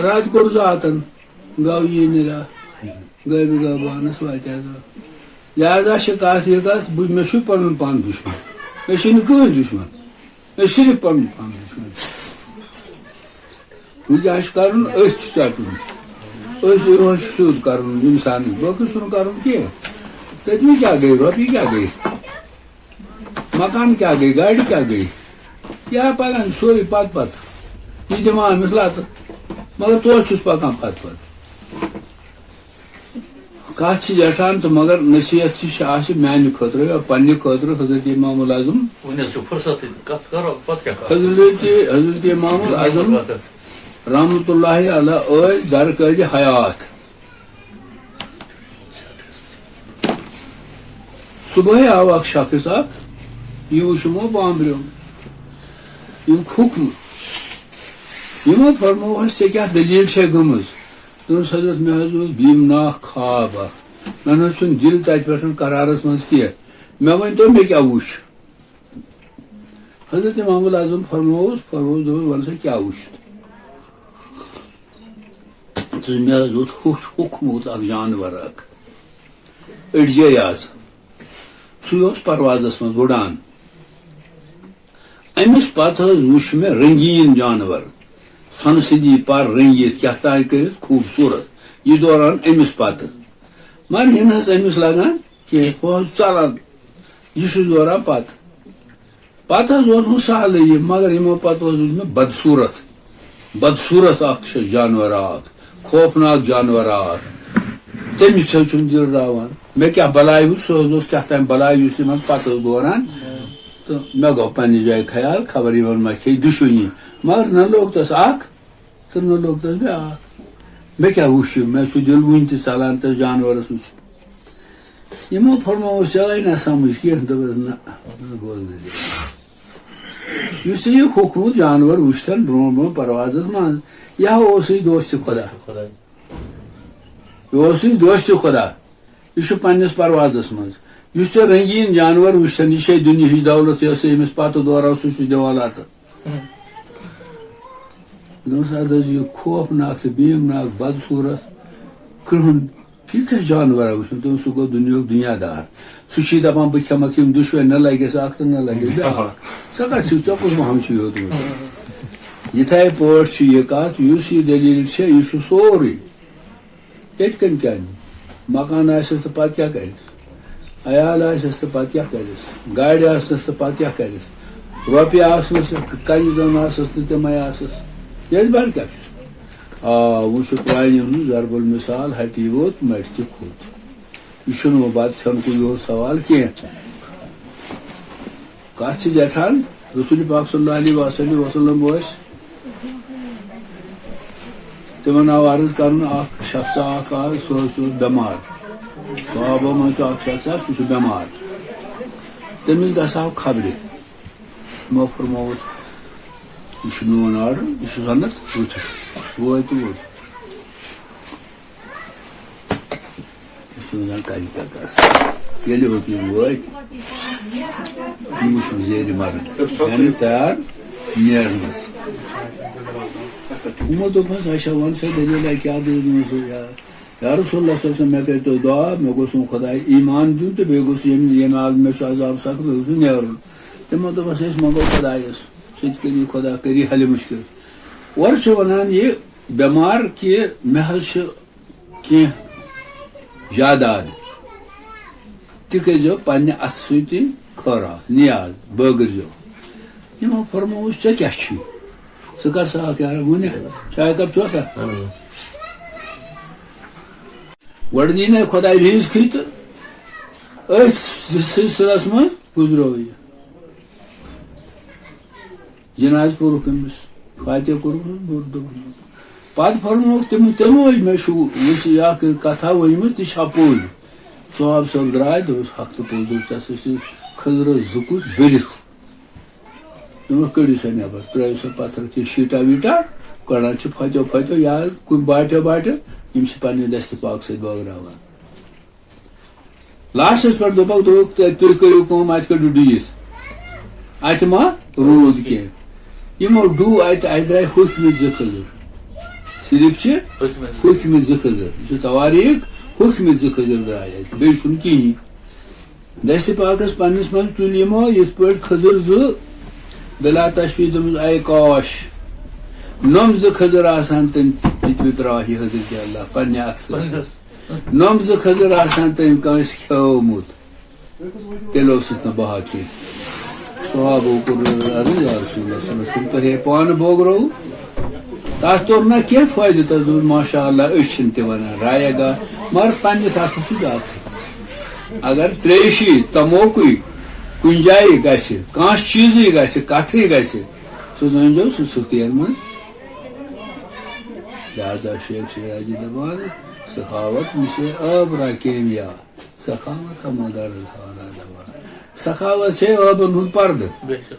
راتھ کوٚر ذاتن، گوٚو یی نِدا، غٲبہِ غٲبانس واتہِ عذاب۔ لہذا چھِ کتھ یہِ کتھ، بہٕ، مےٚ چھُ پنُن پان دُشمن۔ مےٚ چھُنہٕ کٕہٕنۍ دُشمن۔ مےٚ چھُ صرف پنُن پان دُشمن۔ وۄنۍ کیٛاہ چھُ کرُن؟ أتھۍ چھُ ژٹُن۔ أتھۍ یِہوٚے چھُ سیوٚد کرُن اِنسانس، باقٕے چھُنہٕ کرُن کینٛہہ۔ تٔتۍ منٛز کیٛاہ گٔے؟ رۄپیہِ کیٛاہ گٔے؟ مکان کیٛاہ گٔے، گاڑِ کیٛاہ گٔے؟ یہِ آو پکان سورُے پتہٕ پتہٕ۔ یہِ دِمہٕ ہا أمِس لتہٕ، مگر توتہِ چھُس پکان پتہٕ پتہٕ۔ کتھ چھِ زیٹھان تہٕ مگر نصیحت تہِ چھِ آسہِ میانہِ خٲطرٕ، پننہِ خٲطرٕ حضرت امام الاعظم۔ وۄنۍ حظ چھُ فرصتٕے، کتھ کرو، پتہٕ کیٛاہ کرو؟ حضرت، حضرت امام الاعظم وقت۔ رحمتہ اللہ علیہ ٲسۍ در قٲدِ حیات۔ صبحٲے آو اکھ شخص اکھ، یہِ وٕچھ یِمو بامبریو، یِم کھوٗکھمٕتۍ۔ یِمو فرمووہس، "ژےٚ کیٛاہ دٔلیٖل چھےٚ گٔمٕژ؟" دوٚپُس، "حضرت، مےٚ حظ اوس بیٖمناک خواب اکھ، مےٚ نہ حظ چھُنہٕ دِل تتہِ پٮ۪ٹھ قرارس منٛز کینٛہہ، مےٚ ؤنۍ تو، مےٚ کیٛاہ وُچھ؟" حضرت امام الاعظم فرمووُس، فرمووُس، دوٚپُس، "وَن سا، کیٛاہ وُچھ؟" تہٕ مےٚ حظ ووت ہوٚچھ ہوٚکھمُت اکھ جانور اکھ، أڈجے آسہٕ۔ سُے اوس پروازس منٛز وُڈان۔ أمِس پتہٕ حظ وُچھ مےٚ رنگیٖن جانور، سۄنہٕ سٕنٛدی پر رٔنگِتھ، کیٛاہ تام کٔرِتھ خوٗبصوٗرت۔ یہِ دوران أمِس پتہٕ، مگر یہِ نہٕ حظ أمِس لگان کینٛہہ، ہُہ حظ ژلان، یہِ چھُس دوران پتہٕ۔ پتہٕ حظ ووٚنمُت سہلٕے یہِ، مگر یِمو پتہٕ حظ وُچھ مےٚ بدصوٗرت، بدصوٗرت اکھ چھُ جانور اکھ، خوفناک جانور اکھ۔ تٔمِس حظ چھُم دِل راوان۔ مےٚ کیٛاہ بلاے وُچھ، سُہ حظ اوس کیٛاہ تام بلاے، یُس یِمن پتہٕ اوس دوران۔ تہٕ مےٚ گوٚو پننہِ جایہِ خیال، خبر یِمن ما کھیٚیہِ دُشمنی۔ مگر نہ لوٚگ تس اکھ، تہٕ نہ لوٚگ تس بیٛاکھ۔ مےٚ کیٛاہ وُچھ یہِ؟ مےٚ چھُ دِل وُنہِ تہِ ژلان تس جانورس وُچھِتھ۔ یِمو فرمووُس، "ژےٚ آیہِ نہ سمجھ کینٛہہ؟" دوٚپُس، "نہ، نہ، بوز دٔلیٖل۔ یُس ژےٚ یہِ ہوٚکھمُت جانور وُچھتھن برونٛہہ برونٛہہ پروازس منٛز، یہِ ہا اوسُے دوستِ خۄدا۔ یہِ اوسُے دوستِ خۄدا۔ یہِ چھُ پننِس پروازس منٛز۔ یُس ژےٚ رنگیٖن جانور وُچھتھن، یہِ چھے دُنیہٕچ دولت، یۄس ژےٚ ییٚمِس پتہٕ دوران سُہ چھُ دِوان لتہٕ۔" دوٚپمَس، "اَدٕ حظ، یہِ خوفناک تہٕ بیٖمناک بدصوٗرت کرٛہُن، یہِ کیٛاہ جانورا وٕچھمُت؟" دوٚپمَس، "سُہ گوٚو دُنیاہُک دُنیا دار۔ سُہ چھُے دَپان، بہٕ کھٮ۪مَکھ یِم دُشوَے، نہ لَگٮ۪س اَکھ تہٕ نہ لَگٮ۪س بیٛاکھ۔ ژےٚ کَتھ چھُ، ژےٚ کُس وَہَم چھُے یوتمُت؟" یِتھَے پٲٹھۍ چھُ یہِ کَتھ، یُس یہِ دٔلیٖل چھےٚ، یہِ چھُ سورُے۔ ییٚتہِ کَنۍ کیٛاہ نِیہِ؟ مکان آسٮ۪س تہٕ پَتہٕ کیٛاہ کَرٮ۪س؟ عیال آسٮ۪س تہٕ پَتہٕ کیٛاہ کَرٮ۪س؟ گاڑِ آسنَس تہٕ پَتہٕ کیٛاہ کَرٮ۪س؟ رۄپیہِ آسنَس تہٕ کَنہِ زَن آسَس تہٕ تِمَے آسَس۔ ییٚتہِ بَرِ کیٛاہ چھُ؟ آ، وۄنۍ چھُ پرٛانٮ۪ن ہُنٛد ضرب المثال، ہَٹی ووت، مَٹہِ تہِ کھوٚت۔ یہِ چھُنہٕ وۄنۍ بَتہٕ کھٮ۪نکُے یوت سوال کینٛہہ۔ کتھ چھِ زیٹھان؟ رسول پاک صلی اللہ علیہ وآلہ وسلم ٲسۍ، تِمن آو عرض کرنہٕ، اکھ شخص اکھ آو، سُہ اوس، سُہ اوس بٮ۪مار۔ صحابو منٛز چھُ اکھ شخص اکھ، سُہ چھُ بٮ۪مار۔ تٔمِس گژھِ ہاو خبرِ۔ تِمو فرمووُس، "یہِ چھُ میون آرڈر، یہِ چھُ زنتھ وُتھُتھ، ووت تہٕ ووت۔" یہِ چھُ وَنان، "کَرِ کیٛاہ کَرٕ؟" ییٚلہِ ہوٚت یِم وٲتۍ، یِم وٕچھُکھ زیرِ مَرٕد، یعنی تیار نیرنَس۔ یِمو دوٚپمَس، "اچھا، وَن سا دٔلیٖلہ کیٛاہ دٔلیٖل؟" دوٚپمَس، "یا، یا رسول اللہ صلی اللہ علیہ وسلم، مےٚ کٔرۍتو دُعا، مےٚ گوٚژھ وۄنۍ خۄداے ایٖمان دیُن تہٕ بیٚیہِ گوٚژھ ییٚمہِ، ییٚمہِ عالمہٕ مےٚ چھُ عذاب سخت، مےٚ گوٚژھ نیرُن۔" تِمو دوٚپمَس، "أسۍ منٛگو خۄدایَس، سُہ تہِ کٔرِو خۄدا، کٔرِو حلِم مُشکِل۔" اورٕ چھُ وَنان یہِ بٮ۪مار کہِ مےٚ حظ چھُ کینٛہہ جاداد، تہِ کٔرۍزیو پننہِ اَتھٕ سۭتی خٲراتھ، نیاز، بٲگٕرزیو۔ یِمو فرمووُس، "ژےٚ کیٛاہ چھُے؟ ژٕ کر سا اکھ یارا وُنہِ چاے کپ چوتھا؟" گۄڈٕ دی نَے خۄداے رِزقٕے تہٕ أتھۍ سلسلس منٛز گُزرو یہِ۔ جنازٕ کوٚرُکھ أمِس، فاتحہ کوٚرُکھ أمِس، بوٚر دوٚپُن۔ پتہٕ فرمووُکھ تِمو، تِمو، "مےٚ چھُ یُس یہِ اکھ کتھا ؤنمٕژ، تہِ چھا پوٚز؟" صحابہٕ صٲب درٛاے، دوٚپُس، "حق تہٕ پوٚز۔" دوٚپُس، "تَس ٲسۍ کھٔزرَس زٕ کُٹھ بٔرِتھ۔" دوٚپُکھ، "کٔڑِو سا نٮ۪بر، ترٛٲیِو سا پتھر کینٛہہ شیٖٹا ویٖٹا، کڑان چھِ پھۄتیو پھۄتیو یا کُنہِ باٹیو باٹیو، یِم چھِ پننہِ دستہِ پاک سۭتۍ بٲگراوان۔" لاسٹس پٮ۪ٹھ دوٚپکھ، دوٚپُکھ، "تُہۍ، تُہۍ کٔرِو کٲم، اَتہِ کٔرِو ڈُیِتھ۔ اَتہِ ما روٗد کینٛہہ۔" یِمو ڈُو اَتہِ، اَتہِ درٛاے ہوٚکھمٕتۍ زٕ کھٔزٕر۔ صرف چھِ ہوٚکھمٕتۍ زٕ۔ ہوٚکھمٕتۍ زٕ کھٔزٕر۔ یہِ چھُ تواریٖخ، ہوٚکھمٕتۍ زٕ کھٔزٕر درٛاے اَتہِ۔ بیٚیہِ چھُنہٕ کِہیٖنۍ۔ دستِ پاکس پننِس منٛز تُلۍ یِمو یِتھ پٲٹھۍ کھٔزٕر زٕ بلا تشبیہ دوٚپمُت، "اے کاش، نۄم زٕ کھٔزٕر آسہٕ ہن تٔمۍ دِتمٕتۍ راہہِ حضرت اللہ پننہِ اَتھٕ سۭتۍ۔" نۄم زٕ کھٔزٕر آسان تٔمۍ کٲنٛسہِ کھیومُت، تیٚلہِ اوس نہٕ بہا کینٛہہ۔ صحابو کوٚر عرض، "یا رسول اللہ صلی اللہ علیہ وسلم، تۄہے پانہٕ بوگرو۔" تَتھ توٚر نہ کینٛہہ فٲیدٕ، تَس دوٚپُن، "ماشاء اللہ، أسۍ چھِنہٕ تہِ وَنان، رایہ گاہ، مگر پنٛنِس اَتھَس چھُ دَگ۔ اگر ترٛیشی، تموکُے، کُنہِ جایہِ گژھِ، کانٛہہ چیٖزٕے گژھِ، کَتھٕے گژھِ، سُہ زٲنۍزیو، سُہ چھُ تیرٕ منٛز۔" لہذا شیخ شیرازی دَپان، سخاوت مثل آب را کیمیا۔ سخاوت ہا مدارس ہاوان دوا۔ سخاوت چھے عٲبن ہُنٛد پردٕ۔ بے شک۔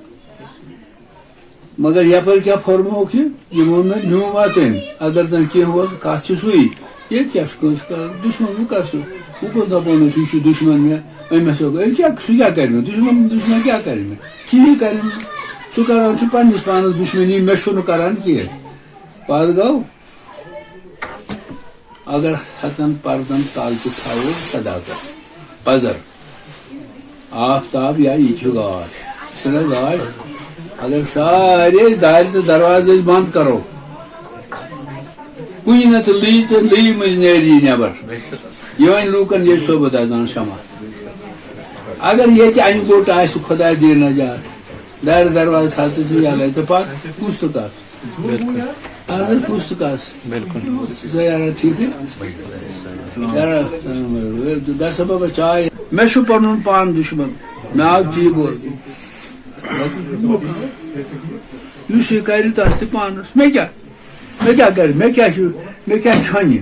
مگر یپٲرۍ کیٛاہ فرمووُکھ یہِ؟ یہِ ووٚن مےٚ، میوٗم وطن۔ اگر زن کینٛہہ اوس، کتھ چھِ سُے۔ ییٚتہِ کیٛاہ چھُ کٲنٛسہِ کران؟ دُشمن، وۄنۍ کر سُہ؟ وۄنۍ کوٚت دپو نہٕ سُہ، یہِ چھُ دُشمن مےٚ، أمۍ ہسا گوٚو۔ أمۍ کیٛاہ، سُہ کیٛاہ کرِ مےٚ؟ دُشمن، دُشمن کیٛاہ کرِ مےٚ؟ کِہیٖنۍ کرِ نہٕ۔ سُہ کران چھُ پننِس پانس دُشمنی، مےٚ چھُنہٕ کران کینٛہہ۔ پتہٕ گوٚو، اگر ہتن پردن تل تہِ تھاوو صداقت، پزر، آفتاب یا یہِ چھُ گاش، چھُنہ گاش؟ اگر سارے دارِ تہٕ دروازٕ أسۍ بند کرو، کُنہِ نتہٕ لٕے تہٕ لٕے مٔنٛزۍ نیرِ یہِ نٮ۪بر۔ یہِ وۄنۍ لوٗکن ییٚتہِ صوبہٕ دزان شمع۔ اگر ییٚتہِ انہِ گوٚٹ آسہِ خۄداے دِیِن نجات، دارِ دروازٕ تھاو ژٕ یَلَے تہٕ پَکھ، کُس تہٕ کَتھ؟ بِلکُل۔ اَہَن حظ، کُس تہٕ کَتھ؟ بِلکُل۔ ژٕ یارا ٹھیٖک چھِ؟ یارا، گژھ سا بابا چاے۔ مےٚ چھُ پَنُن پان دُشمَن۔ مےٚ آو تی بوزنہٕ۔ یُس یہِ کَرِ تَس تہِ پانَس۔ مےٚ کیٛاہ؟ مےٚ کیٛاہ کرِ؟ مےٚ کیٛاہ چھُ؟ مےٚ کیٛاہ چھۄنہِ؟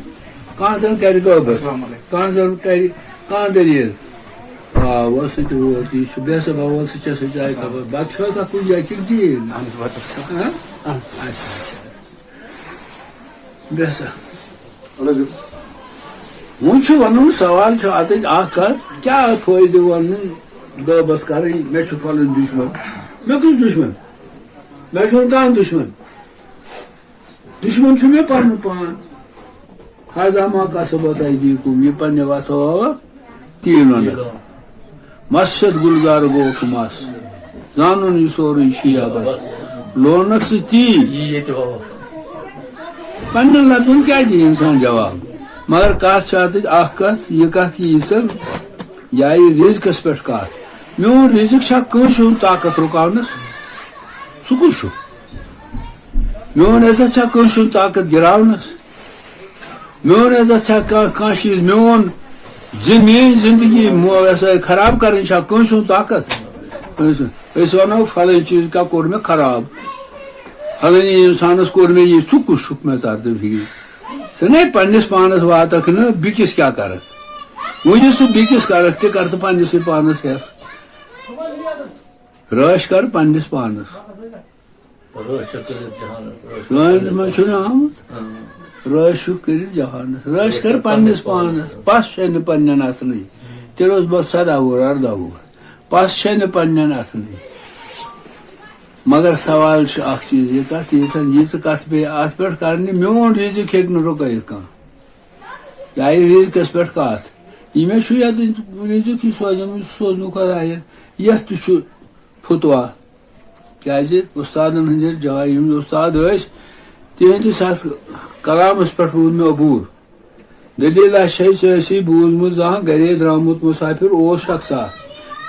کانٛہہ زن کرِ غٲبت، کانٛہہ زن کرِ کانٛہہ دٔلیٖل۔ آ، وۄنۍ سُہ تہِ ووت، یہِ چھُ بے سبب، وَلہٕ سُہ چےٚ سا چاے کپا، بتہٕ کھیوٚو تۄہہِ کُنہِ جایہِ کِنہٕ کِہیٖنۍ نہٕ؟ اہن حظ، بتس کھیوٚو۔ ہاں؟ آ، اچھا، اچھا۔ بے سا۔ وۄنۍ چھُ وَنُن، سوال چھُ اَتٮ۪تھ اکھ کتھ، کیٛاہ فٲیدٕ وَنُن غٲبت کرٕنۍ، مےٚ چھُ پنُن دُشمن؟ مےٚ کُس دُشمن؟ مےٚ چھُنہٕ کانٛہہ دُشمن۔ دُشمن چھُ مےٚ پنُن پان۔ ہذا ما کسبت ایدیکم، یہِ پننہِ وتھٕ آوکھ تی لونکھ۔ مس چھتھ گُلزار گوکھ مس، زانُن یہِ سورُے چھُ یبس۔ لونکھ ژٕ تی۔ یی ییٚتہِ ہووکھ۔ پننٮ۪ن لفظن کیٛاہ دِیہِ انسان جواب؟ مگر کتھ چھِ اتھ اکھ کتھ، یہِ کتھ یہِ ییٖژن، یا یہِ رزقس پٮ۪ٹھ کتھ۔ میون رزق چھا کٲنٛسہِ ہُنٛد طاقت رُکاونس؟ سُہ کُس چھُ؟ میون عزت چھا کٲنٛسہِ ہُنٛد طاقت گِراونس؟ میون عزت چھا کانٛہہ، کانٛہہ چیٖز، میون زِ-، میٲنۍ زندگی مو-، یہِ ہسا یہِ خراب کرٕنۍ چھا کٲنٛسہِ ہُنٛد طاقت؟ أسۍ، أسۍ ونو فلٲنۍ چیٖز کیٛاہ کوٚر مےٚ خراب، فلٲنی انسانس کوٚر مےٚ یہِ، ژٕ کُس چھُکھ مےٚ ترتیب فکرِ؟ ژٕ نے پننِس پانس واتکھ نہٕ، بیٚکِس کیٛاہ کرکھ؟ وۄنۍ یُس ژٕ بیٚکِس کرکھ تہِ کر ژٕ پننِسٕے پانس ہٮ۪تھ۔ رٲچھ کر پننِس پانس۔ رٲچھ چھےٚ کٔرِتھ جہانس، رٲچھ چھےٚ رٲچھ کٔرِتھ منٛز چھُنہٕ آمُت۔ اۭں۔ رٲچھ چھُکھ کٔرِتھ جہانس۔ رٲچھ کر پننِس پانس۔ پس چھے نہٕ پننٮ۪ن اتھنٕے۔ تیٚلہِ اوس بس سداہ وُہُر، ارداہ وُہُر۔ پس چھے نہٕ پننٮ۪ن اتھنٕے۔ مگر سوال چھُ اکھ چیٖز، یہِ کتھ، ییٖژن، یہِ ژٕ کتھ پیٚیہِ اتھ پٮ۪ٹھ کرنہِ، میون رزق ہیٚکہِ نہٕ رُکٲیِتھ کانٛہہ۔ یا یہِ رزقس پٮ۪ٹھ کتھ۔ یہِ مےٚ چھُ یتھ رزق یہِ سوزیومُت، سوزنُک خۄدایہِ۔ یتھ تہِ چھُ فتوا۔ کیازِ استادن ہٕنٛدۍ جواب، یِم استاد ٲسۍ، تِہنٛدِس اتھ کلامس پٮ۪ٹھ روٗد مےٚ عبوٗر۔ دٔلیٖلہ چھے ژےٚ ٲسی بوٗزمُت زانٛہہ، گرے درٛامُت مسافر اوس شخصا۔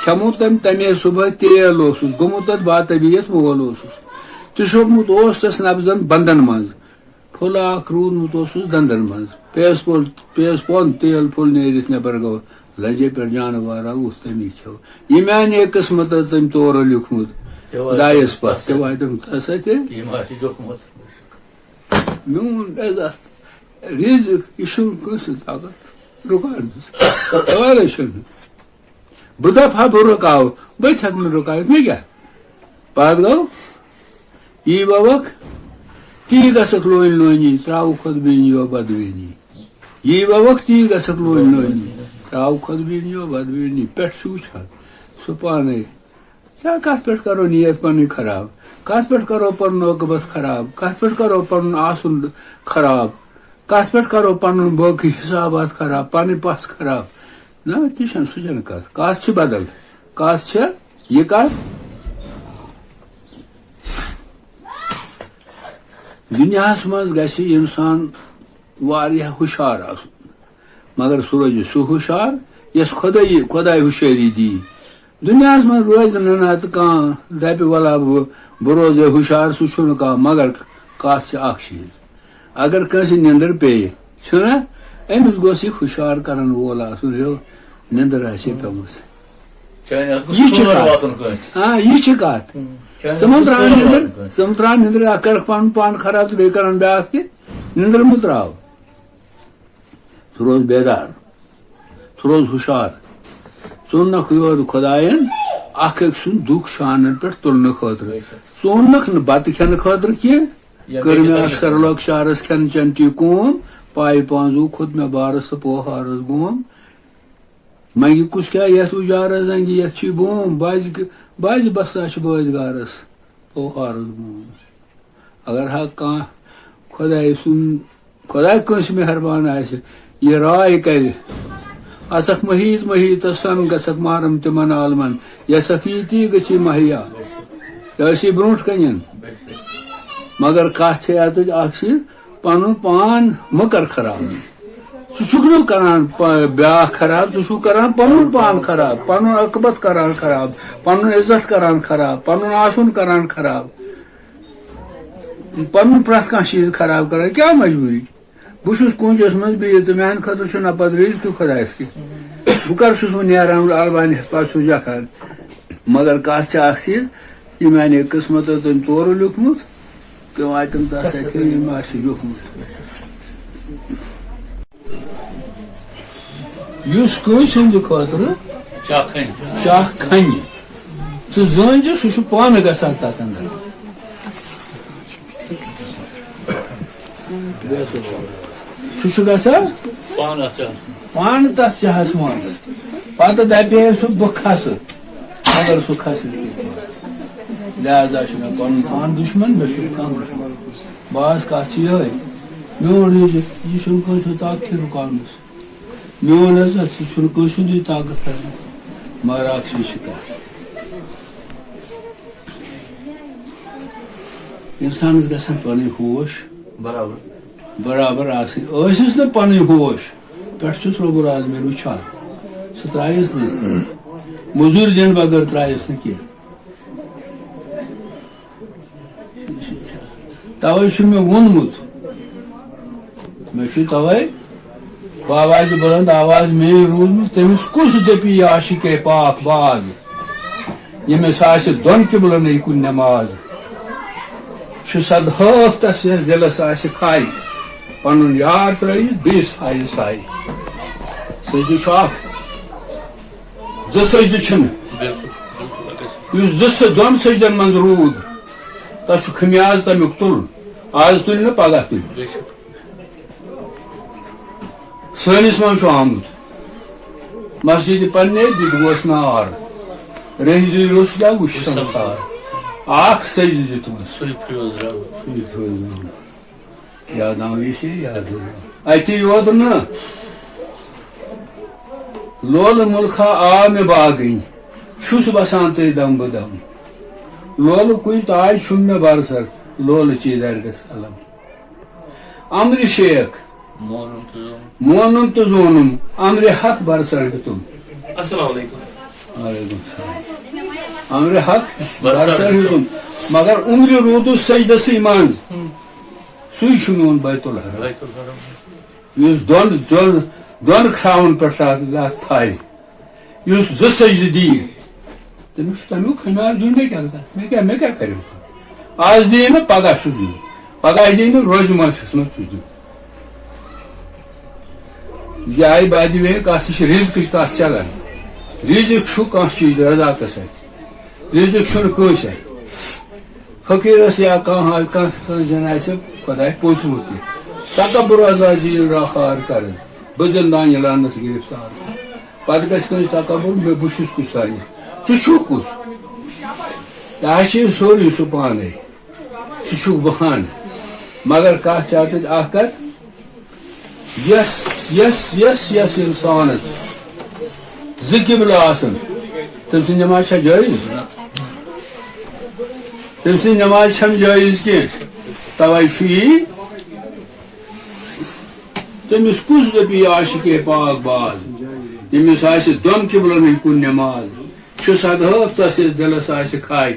کھٮ۪مُت تٔمۍ تمے صبحٲے تیل اوسُس، گوٚمُت تتھ باطبیعت مول اوسُس۔ تہِ شوٚپمُت اوس تس نبضن بندن منٛز۔ پھُل اکھ روٗدمُت اوسُس دندن منٛز۔ پیس پھوٚل، پیس پھوٚل تیل پھوٚل نیٖرِتھ نٮ۪بر گوٚو۔ لنجہِ پٮ۪ٹھ جانوارا وُتھ تٔمی کھیوٚو۔ یہِ میانے قٕسمتس تٔمۍ تورٕ لیوٗکھمُت۔ تہِ واتہِ خۄدایس پتھ تہِ واتٮ۪م تس اتھِ۔ یہِ ما آسہِ لیوٗکھمُت۔ میون عزت، رزق، یہِ چھُنہٕ کٲنٛسہِ طاقت رُکاونس۔ اورے چھُنہٕ۔ بہٕ دپہٕ ہا بہٕ رُکاو، بہٕ تہِ ہٮ۪کہٕ نہٕ رُکاوِتھ، مےٚ کیٛاہ؟ پتہٕ گوٚو، یی بوکھ، تی گژھکھ لونۍ لونی، ترٛاوُکھ خۄد بیٖنی و بدبیٖنی۔ یی بوکھ، تی گژھکھ لونۍ لونی، ترٛاوُکھ خۄد بیٖنی و بدبیٖنی۔ پٮ۪ٹھ چھُ وٕچھان سُہ پانے۔ کیٛاہ کتھ پٮ۪ٹھ کرو نیت پنٕنۍ خراب؟ کتھ پٮ۪ٹھ کرو پنُن عٲقبت خراب؟ کتھ پٮ۪ٹھ کرو پنُن آسُن خراب؟ کتھ پٮ۪ٹھ کرو پنُن باقٕے حسابات خراب، پنٕنۍ پژھ خراب؟ نہ، تہِ چھنہٕ، سُہ چھنہٕ کتھ۔ کتھ چھِ بدل۔ کتھ چھِ یہِ کتھ، دُنیاہس منٛز گژھِ انسان واریاہ ہُشار آسُن، مگر سُہ روزِ سُہ ہُشار یس خۄداے، خۄداے ہُشٲری دی۔ دُنیاہس منٛز روزِ نہٕ نتہٕ کانٛہہ دپہِ، "ولہ بہٕ، بہٕ روزے ہُشار"، سُہ چھُنہٕ کانٛہہ۔ مگر کتھ چھِ اکھ چیٖز، اگر کٲنٛسہِ نِندٕر پیٚیہِ، چھُنہ، أمِس گوٚژھ یہِ ہُشار کرن وول آسُن، ہیو نِندٕر آسہِ پیٚمٕژ۔ چانہِ اَتھ گوٚژھ یہِ چھِ خٲر کتھ۔ واتُن کٲنٛسہِ۔ آ، یہِ چھِ کتھ۔ چانہِ اَتھ ژٕ مہ گوٚژھ ترٛاو خٲر نِندٕر، واتُن کٲنٛسہِ۔ ژٕ مہ ترٛاو نِندٕر، اکھ کرکھ پنُن پان خراب تہٕ بیٚیہِ کرن بیٛاکھ تہِ۔ ژٕ روز بیدار، ژٕ روز ہُشار۔ ژٕ اوٚنکھ یور خۄداین اکھ أکۍ سُنٛد دُکھ شانن پٮ۪ٹھ تُلنہٕ خٲطرٕ۔ ژٕ اوٚنکھ نہٕ بتہٕ کھٮ۪نہٕ خٲطرٕ کینٛہہ۔ یا کٔر بیٚیِس مےٚ اَتھِ اکثر لوک شہرس کھٮ۪ن چٮ۪ن ٹی کٲم، پایہِ پانٛزُو کھوٚت مےٚ بارس تہٕ پوہارس گوم۔ منگہِ کُس کیٛاہ یتھ اُجارس زنگہِ یتھ چھی بوم، بازِ بازِ بستا چھِ بٲزۍ گارس پوہارس گوم۔ اگر حق کانٛہہ خۄداے سُنٛد، خۄداے کٲنٛسہِ مہربان آسہِ، یہِ راے کرِ، اَژکھ محیط محیطس سن، گژھکھ محرم تِمن عالمن، یژھکھ یہِ تی گٔژھی مہیا، یہِ ٲسی برونٛٹھ کنٮ۪ن۔ مگر کتھ چھے اتھ اکھ چیٖز، پنُن پان مہ کر خراب۔ ژٕ چھُکھ نہٕ کران پ-، بیاکھ خراب، ژٕ چھُکھ کران پنُن پان خراب، پنُن عاقبت کران خراب، پنُن عزت کران خراب، پنُن آسُن کران خراب۔ پنُن پرٛٮ۪تھ کانٛہہ چیٖز خراب کران، کیٛاہ مجبوٗری؟ بہٕ چھُس کُنجس منٛز بِہِتھ تہٕ میٛانہِ خٲطرٕ چھُنہ پتہٕ رِزقٕے خۄدایس کینٛہہ۔ بہٕ کر چھُس وۄنۍ نیران البانہِ ہٮ۪تھ پتہٕ چھُس جکھان؟ مگر کتھ چھِ اکھ چیٖز، یہِ میٛانہِ قٕسمتس تٔمۍ تورٕ لیوٗکھمُت، تِم آتٮ۪ن تس اَتھِ یِم آسہِ لیوٗکھمُت۔ یُس کٲنٛسہِ ہٕنٛدِ خٲطرٕ چاہ کھنہِ۔ چاہ کھنہِ، ژٕ زٲنۍ زِ سُہ چھُ پانہٕ گژھان تَتھ اندر۔ سُہ چھُ گژھان پانہٕ اَتھ چاہَس منٛز۔ پانہٕ تَتھ چاہَس منٛز۔ پَتہٕ دَپہِ ہے سُہ، "بہٕ کھسہٕ"، مگر سُہ کھسہِ نہٕ کِہیٖنۍ۔ لہذا چھُ مےٚ پَنُن پان دُشمَن، مےٚ چھُنہٕ کانٛہہ دُشمَن۔ بس کَتھ چھِ یِہوٚے۔ میون رِزق، یہِ چھُنہٕ کٲنٛسہِ ہُنٛد طاقتٕے رُکاونَس۔ میون عزت، یہِ چھُنہٕ کٲنٛسہِ ہُنٛدُے طاقت کرنَس۔ مگر اَکھ چیٖز چھِ کَتھ۔ اِنسانَس گژھن پَنٕنۍ ہوش برابر۔ برابر آسٕنۍ۔ ٲسِس نہٕ پَنٕنۍ ہوش، پٮ۪ٹھ چھُس رۄب العالمیٖن وٕچھان۔ سُہ ترٛایَس نہٕ۔ مٔزوٗرۍ دِنہٕ بغٲر ترٛایَس نہٕ کینٛہہ۔ توے چھُ مےٚ ووٚنمُت، مےٚ چھُ توے بآوازِ بُلند آواز میٲنۍ روٗزمٕژ، تٔمِس کُس دٔپی یہِ عاشقے پاک باز، ییٚمِس آسہِ دۄن قبلن یہِ کُن نماز۔ چھُ صد ہٲف تس یس دِلس آسہِ کھاے، پنُن یار ترٲوِتھ بیٚیِس تھایہِ ساے۔ سجدٕ چھُ اکھ، زٕ سجدٕ چھِنہٕ۔ بِلکُل، بِلکُل، اگر یُس زٕ سہ-، دۄن سجدن منٛز روٗد، تس چھُ خمیاز تمیُک تُل۔ آز تُلہِ نہٕ، پگاہ تُلہِ۔ بے شک۔ سٲنِس منٛز چھُ آمُت، مسجد پننے دِتھ گوس نار، رٔہۍ زِ روٚس کیٛاہ وُچھ سمسار۔ اکھ سجدٕ دیُتمس۔ سُے فیوز رب۔ سُے فیوز رب۔ یاد آو یہِ چھِ یاد۔ اَتہِ یوت نہٕ، لولہٕ مُلکھا آو مےٚ باگٕنۍ، چھُس بسان تٔتھۍ دم بہٕ دم۔ لولہٕ کُج تاج چھُم مےٚ برسر، لولہٕ چی دردس قلم۔ امرِ شیخ مونُم تہٕ زونُم۔ مونُم تہٕ زونُم، امرِ حق برسر ہیوٚتُم۔ السلام علیکم۔ وعلیکم السلام۔ امرِ حق برسر برسر ہیوٚتُم۔ ہیوٚتُم۔ مگر عمرِ روٗدُس سجدسٕے منٛز۔ ہُم۔ سُے چھُ میون بیت الحرم۔ بیت الحرم۔ یُس دۄن، دۄن، دۄن کھراون پٮ۪ٹھ لَتھ، لَتھ تھایہِ، یُس زٕ سجدٕ دِیہِ، تٔمِس چھُ تَمیُک خمیار دیُن۔ مےٚ کیٛاہ گژھِ؟ مےٚ کیٛاہ، مےٚ کیٛاہ کَرِ؟ آز دِیہِ نہٕ، پَگاہ چھُس دیُن، پَگاہ دِیہِ نہٕ، روزِ منٛز چھُس نہٕ سُہ دیُن۔ یہِ آیہِ بعدِ وے کَتھ، یہِ چھِ رِزقٕچ کَتھ چَلان۔ رِزق چھُ کانٛہہ چیٖز رزاقَس اَتھِ، رِزق چھُنہٕ کٲنٛسہِ اَتھِ۔ فقیٖرس یا کانٛہہ، کانٛہہ، کانٛہہ زن آسہِ خۄداے پوٚژمُت تہِ، تکبر عزازیٖل راخار کرن، بہٕ زندان یلانس گرفتار۔ پتہٕ گژھِ کٲنٛسہِ تکبر، مےٚ، بہٕ چھُس کُس تانۍ؟ ژٕ چھُکھ کُس؟ یہِ آسہِ سورُے سُہ پانے، ژٕ چھُکھ بہان۔ مگر کتھ چھِ اتھ اکھ کتھ، یس، یس، یس، یس انسانس زٕ قبلہٕ آسن، تٔمۍ سٕنٛز نماز چھا جٲیز؟ تٔمۍ سٕنٛز نماز چھَنہٕ جٲیز کینٛہہ۔ توے چھُ یی، تٔمِس کُس دَپہِ یہِ عاشقے پاک باز، ییٚمِس آسہِ دۄن قبلن ہٕنٛدۍ کُن نماز؟ چھُ صد ہٲف تس یس دِلس آسہِ کھاے،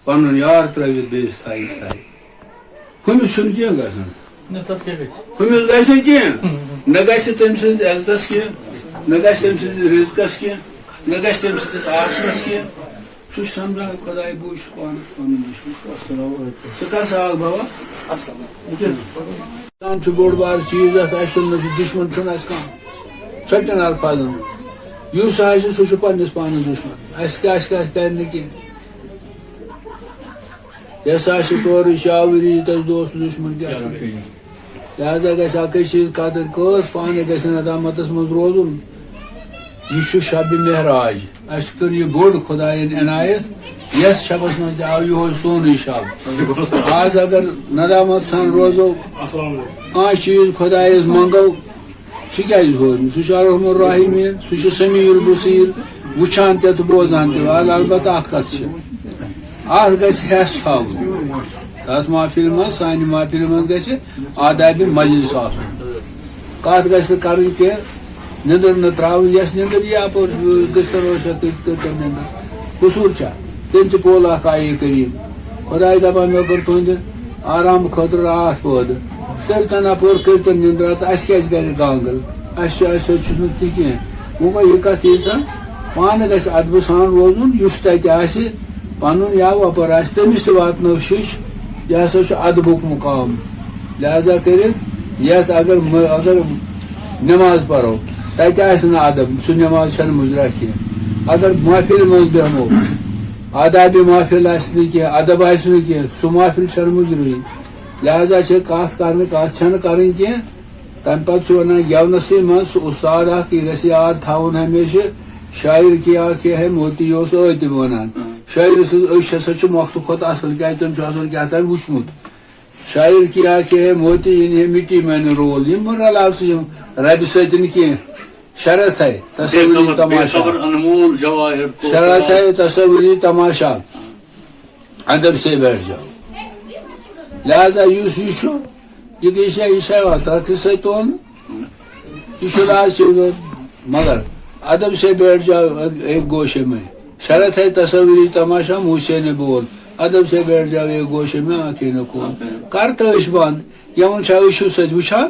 پنُن یار ترٲوِتھ بیٚیِس تھایہِ ساے۔ ہُمِس چھُنہٕ کینٛہہ گژھان۔ نہ، تَتھ کیٛاہ گژھِ؟ ہُمِس گژھِ نہٕ کینٛہہ۔ ہُم، ہُم۔ نہ گژھِ تٔمۍ سٕنٛدِس عزتَس کینٛہہ، نہ گژھِ تٔمۍ سٕنٛدِس رِزقَس کینٛہہ، نہ گژھِ تٔمۍ سٕنٛدِس آسنَس کینٛہہ۔ سُہ چھُ سَمجھان خۄداے بوٗزِ چھُ پانَس پَنُن دُشمَن۔ السلام علیکُم۔ ژٕ کَر سا آکھ بابا؟ السلام علیکُم۔ اِنسان چھُ بوٚڑ بار چیٖز اَسہِ، اَسہِ چھُنہٕ، نہ چھُ دُشمَن چھُنہٕ اَسہِ کانٛہہ۔ ژھۄٹٮ۪ن الفاظن منٛز۔ یُس آسہِ، سُہ چھُ پننِس پانس دُشمن۔ اسہِ کیٛاہ، اسہِ کیٛاہ کرِ نہٕ کینٛہہ؟ یۄس آسہِ تورٕچ آوٕری، تس دوست دُشمن کیٛاہ چھُ؟ لہذا گژھِ اکٕے چیٖز کرٕنۍ کٲم، پانہٕ گژھِ ندامتس منٛز روزُن۔ یہِ چھُ شب معراج۔ اسہِ کٔر یہِ بوٚڑ خداین عنایت، یتھ شبس منٛز تہِ آو یِہوے سونُے شب۔ آز اگر ندامت سان روزو، کانٛہہ چیٖز خدایس منٛگو، سُہ کیٛازِ ہُہ؟ سُہ چھُ ارحم الراحمین، سُہ چھُ سمیع البصیر، وٕچھان تہِ تہٕ بوزان تہِ۔ ول، البتہ اکھ کتھ چھِ، اتھ گژھِ ہٮ۪س تھاوُن۔ تتھ محفلہِ منٛز، سانہِ محفلہِ منٛز گژھِ آدابِ مجلس آسُن۔ کتھ گژھِ نہٕ کرٕنۍ کینٛہہ، نِندٕر نہٕ تراوٕنۍ۔ یۄس نِندٕر یی اپٲرۍ، گٔژھتھ روزِ سۄ تٔتۍ، تٔتۍ نیندٕر۔ قصوٗر چھا؟ تٔمۍ تہِ پول اکھ آیہِ کریم۔ خداے دپان، مےٚ کٔر تُہنٛدِ آرام خٲطرٕ راتھ پٲدٕ۔ تیٚلہِ تَن اَپور کٔرۍ تَن نِندرا تہٕ اَسہِ کیٛازِ گرِ گانگل؟ اَسہِ چھُ، اَسہِ سۭتۍ چھُس نہٕ تہِ کینٛہہ۔ وۄنۍ گوٚو یہِ کَتھ ییٖژاہ، پانہٕ گژھِ اَدبہٕ سان روزُن، یُس تَتہِ آسہِ، پَنُن یا وۄپَر آسہِ، تٔمِس تہِ واتنٲو شِش۔ یہِ ہسا چھُ اَدبُک مُقام۔ لہذا کٔرِتھ یَتھ اگر مہ-، اگر نٮ۪ماز پَرو، تَتہِ آسہِ نہٕ اَدب، سُہ نٮ۪ماز چھَنہٕ مُجرا کینٛہہ۔ اگر محفِلہِ منٛز بیٚہمو، آدابِ محفِل آسہِ نہٕ کینٛہہ، اَدب آسہِ نہٕ کینٛہہ، سُہ محفِل چھَنہٕ مُجرٲیی۔ لہذا چھِ کَتھ کَرنہٕ، کَتھ چھَنہٕ کَرٕنۍ کینٛہہ۔ تَمہِ پَتہٕ چھُ وَنان گٮ۪ونَسٕے منٛز سُہ اُستاد اَکھ، یہِ گژھِ یاد تھاوُن ہمیشہِ، شاعر کیا کیا ہے موتی، یہِ اوس ٲدۍ تہِ وَنان۔ شٲعرٕ سٕنٛز أچھ ہسا چھِ مۄختہٕ کھۄتہٕ اَصٕل، کیٛازِ تٔمۍ چھُ آسان کیٛاہ تام وٕچھمُت۔ شاعر کیا کیا ہے موتی، یعنی ہے مٹی میں نے رول، یِم مہ رلاو ژٕ یِم رَبہِ سۭتۍ نہٕ کینٛہہ۔ شرط ہے تصوری تماشا۔ انمول جواہر کو شرط ہے تصوری تماشا۔ ادب سے بیٹھ جاؤ۔ لہذا یُس یہِ چھُ، یہِ گٔے شے، یہِ شے وَتھ، تَتھ تہِ سۭتۍ تُلُن۔ یہِ چھُ راز چھُ، مگر ادب سے بیٹھ جاؤ ایک گوشے میں۔ شرط ہے تصوری تماشا، منہ سے نہ بول۔ ادب سے بیٹھ جاؤ ایک گوشے میں، آنکھیں نہ کھول۔ کر تٲش بنٛد، یِمن چھا أچھو سۭتۍ وٕچھان؟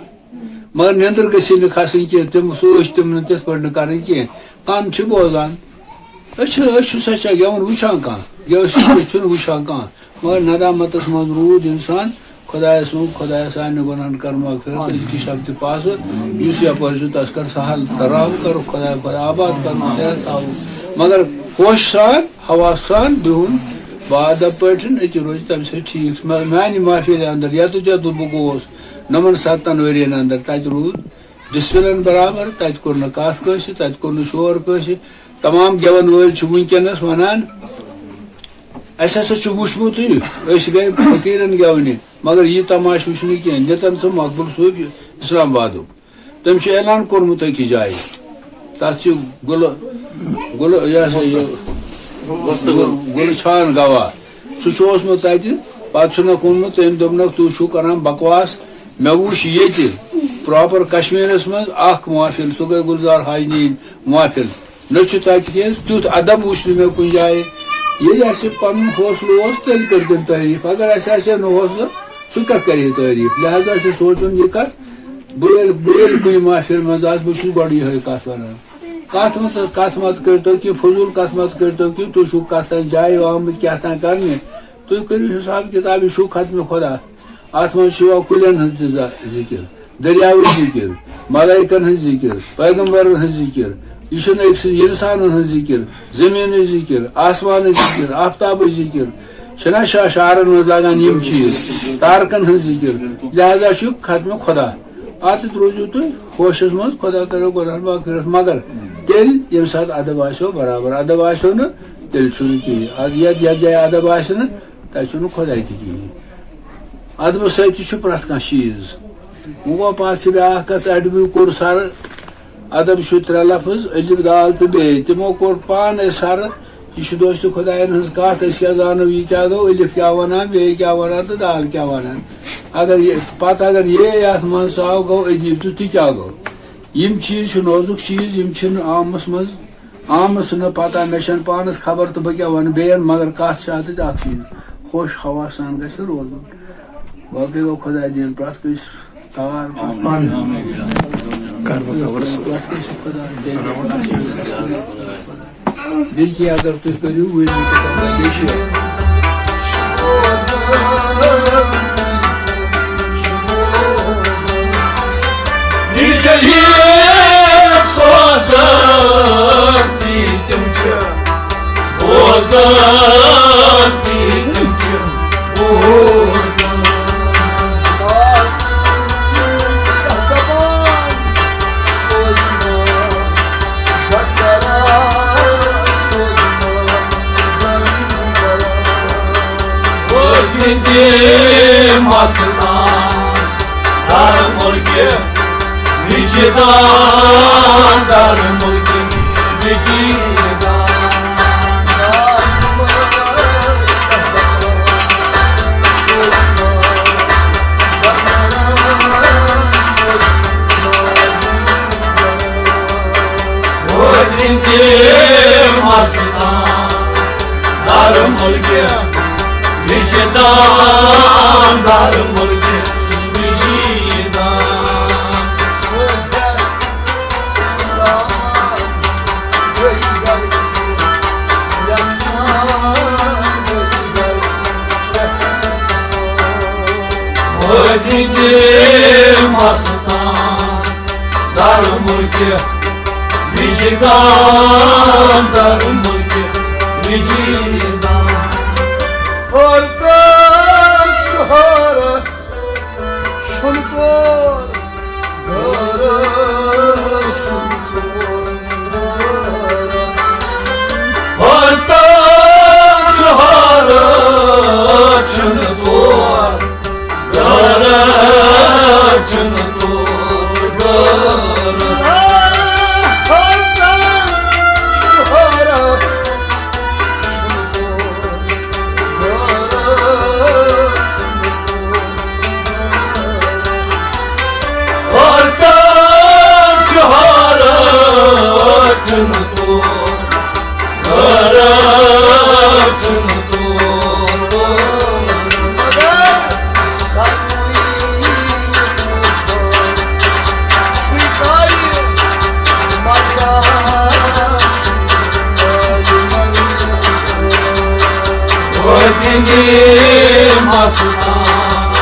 مگر نیٚنٛدٕر گٔژھِنۍ نہٕ کھسٕنۍ کینٛہہ، تِم سُہ أچھ تِمن تِتھ پٲٹھۍ نہٕ کرٕنۍ کینٛہہ۔ کن چھِ بوزان، أچھ، أچھ چھُ سۄ چھا گٮ۪وُن وٕچھان کانٛہہ؟ گٮ۪و-، أچھ چھُنہٕ وٕچھان کانٛہہ۔ مگر ندامتس منٛز روٗد انسان۔ خدایس ووٚن، خدایا، سانہِ گۄناہن کر مغفرت، أزکہِ شب تہِ پاسہٕ، یُس یپٲرۍ چھُ تس کر سہل تہٕ رحم کرُکھ، خدایا، خدایا، آباد کرُکھ، خدایا، تھاوُکھ۔ مگر ہوش سان، حواس سان بِہُن، باادب پٲٹھۍ، أتی روزِ تمہِ سۭتۍ ٹھیٖک۔ مےٚ، میانہِ محفلہِ اندر یتُتھ یتُتھ بہٕ گوس، نَمَن سَتَن ؤرین اندر تَتہِ روٗد ڈسپلن برابر، تَتہِ کوٚر نہٕ کَتھ کٲنٛسہِ، تَتہِ کوٚر نہٕ شور کٲنٛسہِ۔ تمام گٮ۪وَن وٲلۍ چھِ وٕنکیٚنَس وَنان، اَسہِ ہسا چھُ وٕچھمُتٕے، أسۍ گٔے فقیٖرَن گٮ۪ونہِ، مگر یہِ تماشہٕ وٕچھ نہٕ کینٛہہ۔ نیتن سُہ مقبول صٲب اسلام آبادُک، تٔمۍ چھُ اعلان کوٚرمُت أکِس جایہِ، تَتھ چھِ گُلہٕ، گُلہٕ، یہِ ہسا یہِ، گُلہٕ چھان گواہ۔ سُہ چھُ اوسمُت تَتہِ، پَتہٕ چھُنَکھ ووٚنمُت، تٔمۍ دوٚپنَکھ، "تُہۍ چھِو کَران بکواس، مےٚ وُچھ ییٚتہِ پراپر کشمیٖرَس منٛز اَکھ محفل، سُہ گٔے گُلزار حاجنیٖن محفل، نہ چھُ تَتہِ کینٛہہ، تیُتھ ادب وُچھ نہٕ مےٚ کُنہِ جایہِ۔" ییٚلہِ اَسہِ پَنُن حوصلہٕ اوس، تیٚلہِ کٔر تٔمۍ تعریٖف، اگر اَسہِ آسہِ ہے نہٕ حوصلہٕ، سُہ کَتھ کَرِ ہے تعریٖف؟ لہذا چھُ سونٛچُن یہِ کَتھ، بہٕ ییٚلہِ، بہٕ ییٚلہِ کُنہِ محفل منٛز آسہٕ، بہٕ چھُس گۄڈٕ یِہوٚے کَتھ وَنان۔ کتھ مت، کتھ مت کٔرۍتو کینٛہہ، فضوٗل کتھ مت کٔرۍتو کینٛہہ، تُہۍ چھِو کتھ تام جایہِ آمٕتۍ کیٛاہ تام کرنہِ۔ تُہۍ کٔرِو حساب کتاب، یہِ چھُو ختمِ خدا۔ اتھ منٛز چھُ یِوان کُلٮ۪ن ہٕنٛز تہِ ذ-، ذِکِر، دٔریاوٕچ ذِکِر، ملائکن ہٕنٛز ذِکِر، پیغمبرن ہٕنٛز ذِکِر، یہِ چھُنہٕ أکۍ سٕنٛز، اِنسانن ہٕنٛز ذِکِر، زٔمیٖنٕچ ذِکِر، آسمانٕچ ذِکِر، آفتابٕچ ذِکِر، چھِنہ شا-، شعرن منٛز لاگان یِم چیٖز، تارکن ہٕنٛز ذِکِر، لہذا چھُ ختمِ خدا۔ اتھ سۭتۍ روٗزِو تُہۍ ہوشس منٛز، خدا کرو گۄناہن مغفرت۔ مگر تیٚلہِ ییٚمہِ ساتہٕ ادب آسیو برابر، ادب آسیو نہٕ، تیٚلہِ چھُنہٕ کِہیٖنۍ۔ اد-، یتھ، یتھ جایہِ ادب آسہِ نہٕ، تتہِ چھُنہٕ خداے تہِ کِہیٖنۍ۔ ادبہٕ سۭتۍ تہِ چھُ پرٛٮ۪تھ کانٛہہ چیٖز۔ وۄنۍ گوٚو پتہٕ چھِ بیٛاکھ کتھ، اَڈوِو کوٚر سرٕ، ادب چھُ ترٛےٚ لفظ، الف، دال تہٕ بے۔ تِمو کوٚر پانے سرٕ۔ یہِ چھُ دوستہِ خۄدایَن ہٕنٛز کَتھ، أسۍ کیٛاہ زانو یہِ کیٛاہ گوٚو، الف کیٛاہ وَنان، بے کیٛاہ وَنان تہٕ دال کیٛاہ وَنان۔ اگر یہِ، پَتہٕ اگر یے یَتھ منٛز ژاو، گوٚو ادیٖب تہٕ تہِ کیٛاہ گوٚو؟ یِم چیٖز چھِ نوزُک چیٖز، یِم چھِنہٕ عامَس منٛز، عامَس چھِنہٕ پَتہ، مےٚ چھَنہٕ پانَس خبر تہٕ بہٕ کیٛاہ وَنہٕ بیٚیَن، مگر کَتھ چھِ اَتھ اَکھ چیٖز، ہوش حواس سان گژھِ روزُن۔ باقٕے گوٚو خۄداے دِیِن پرٛٮ۪تھ کٲنٛسہِ تار۔ آمین۔ آمین۔ کر بہٕ خبر سُہ۔ پرٛٮ۪تھ کٲنٛسہِ خۄداے دِیِن۔ بیٚیہِ کینٛہہ اگر تُہۍ کٔرِو، ؤنِو تہٕ پَتہٕ بیٚیہِ چھِ۔ تِم چھِ بوزان، تی تِم چھِ بوزان۔ وٲتۍ تِم مستان، دار مُلکہِ وجدان، دار مُلکہِ وجدان۔ وٲتۍ تِم مستان، دار مُلکہِ وجدان، دار مُلکہِ وجدان۔ وٲتۍ تِم مستان، دار مُلکہِ وجدان، دار مُلکہِ وجدان۔ اور کانٛہہ شہرت چھُنہٕ تور، غٲرت چھُنہٕ تور، غٲرت۔ اور کانٛہہ شہرت چھُنہٕ تور، غٲرت چھُنہٕ تور، غٲرت۔ اور کانٛہہ شہرت چھُنہٕ تور، غٲرت چھُنہٕ تور۔ وٲتۍ تِم مستان،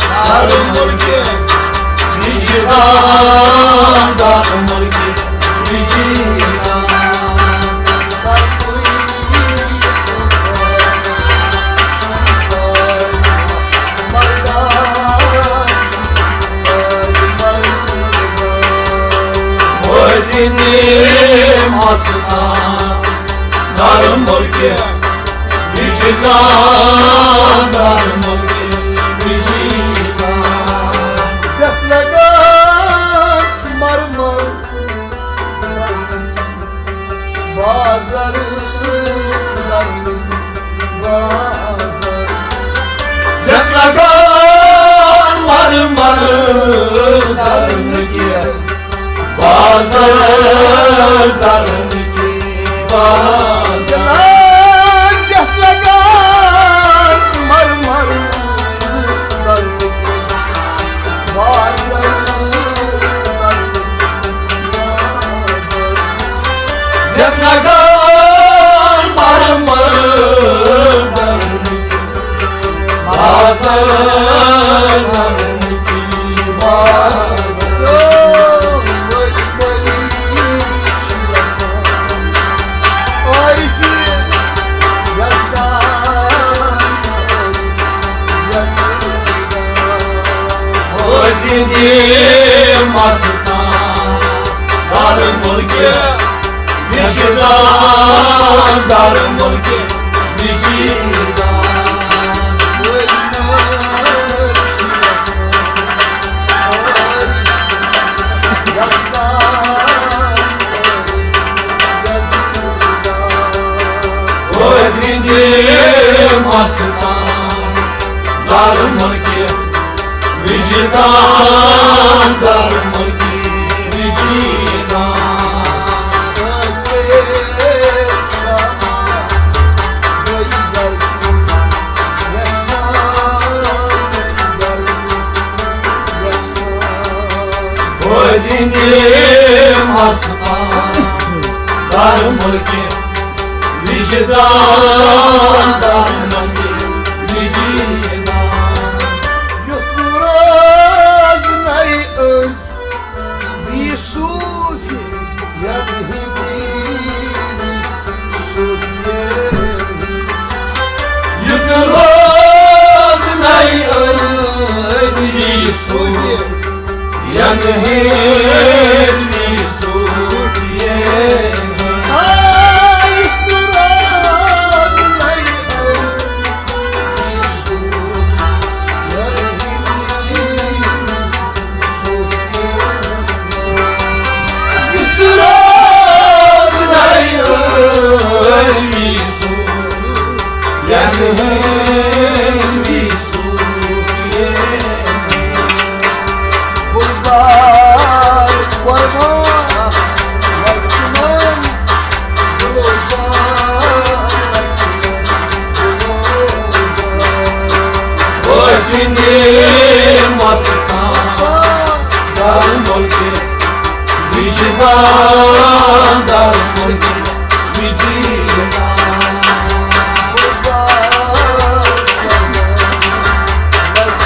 دار مُلکہِ وجدان، دار مُلکہِ وجدان۔ وٲتۍ تِم مستان، دار مُلکہِ وجدان، دار مُلکہِ وجدان۔ یتھ لگان مرمر بازر، بازر۔ زیت لگان مرمر درنگی، بازر درنگی، بازر۔ زیت لگان مرمر درنگی، بازر درنگی، بازر۔ زیت لگان مرمر درنگی، بازر درنگی، بازر۔ وٲتۍ تِم مستان، دار مُلکہِ وجدان، دار مُلکہِ وجدان۔ وٲتۍ تِم مستان، دار مُلکہِ وجدان، دار مُلکہِ وجدان۔ وٲتۍ تِم مستان، دار مُلکہِ وجدان، دار مُلکہِ وجدان۔ یُتھ روز نَے أنٛدۍ یہِ صوٗفی یَتھ ہِوی۔ مستان، دار ملک وجدان، دار ملک وجدان۔ مستان،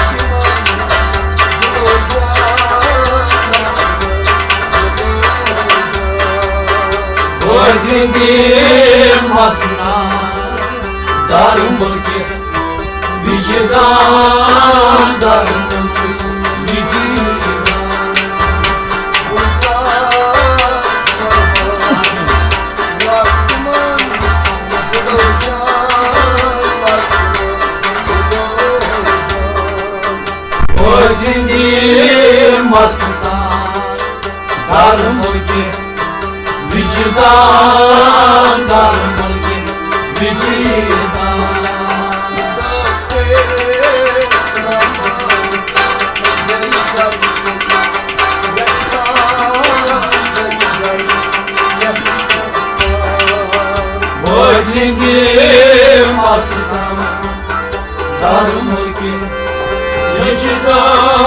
دار ملک وجدان، دار ملک وجدان۔ مستان، دار ملک وجدان، دار ملک وجدان۔ مستان، دار ملک وجدان،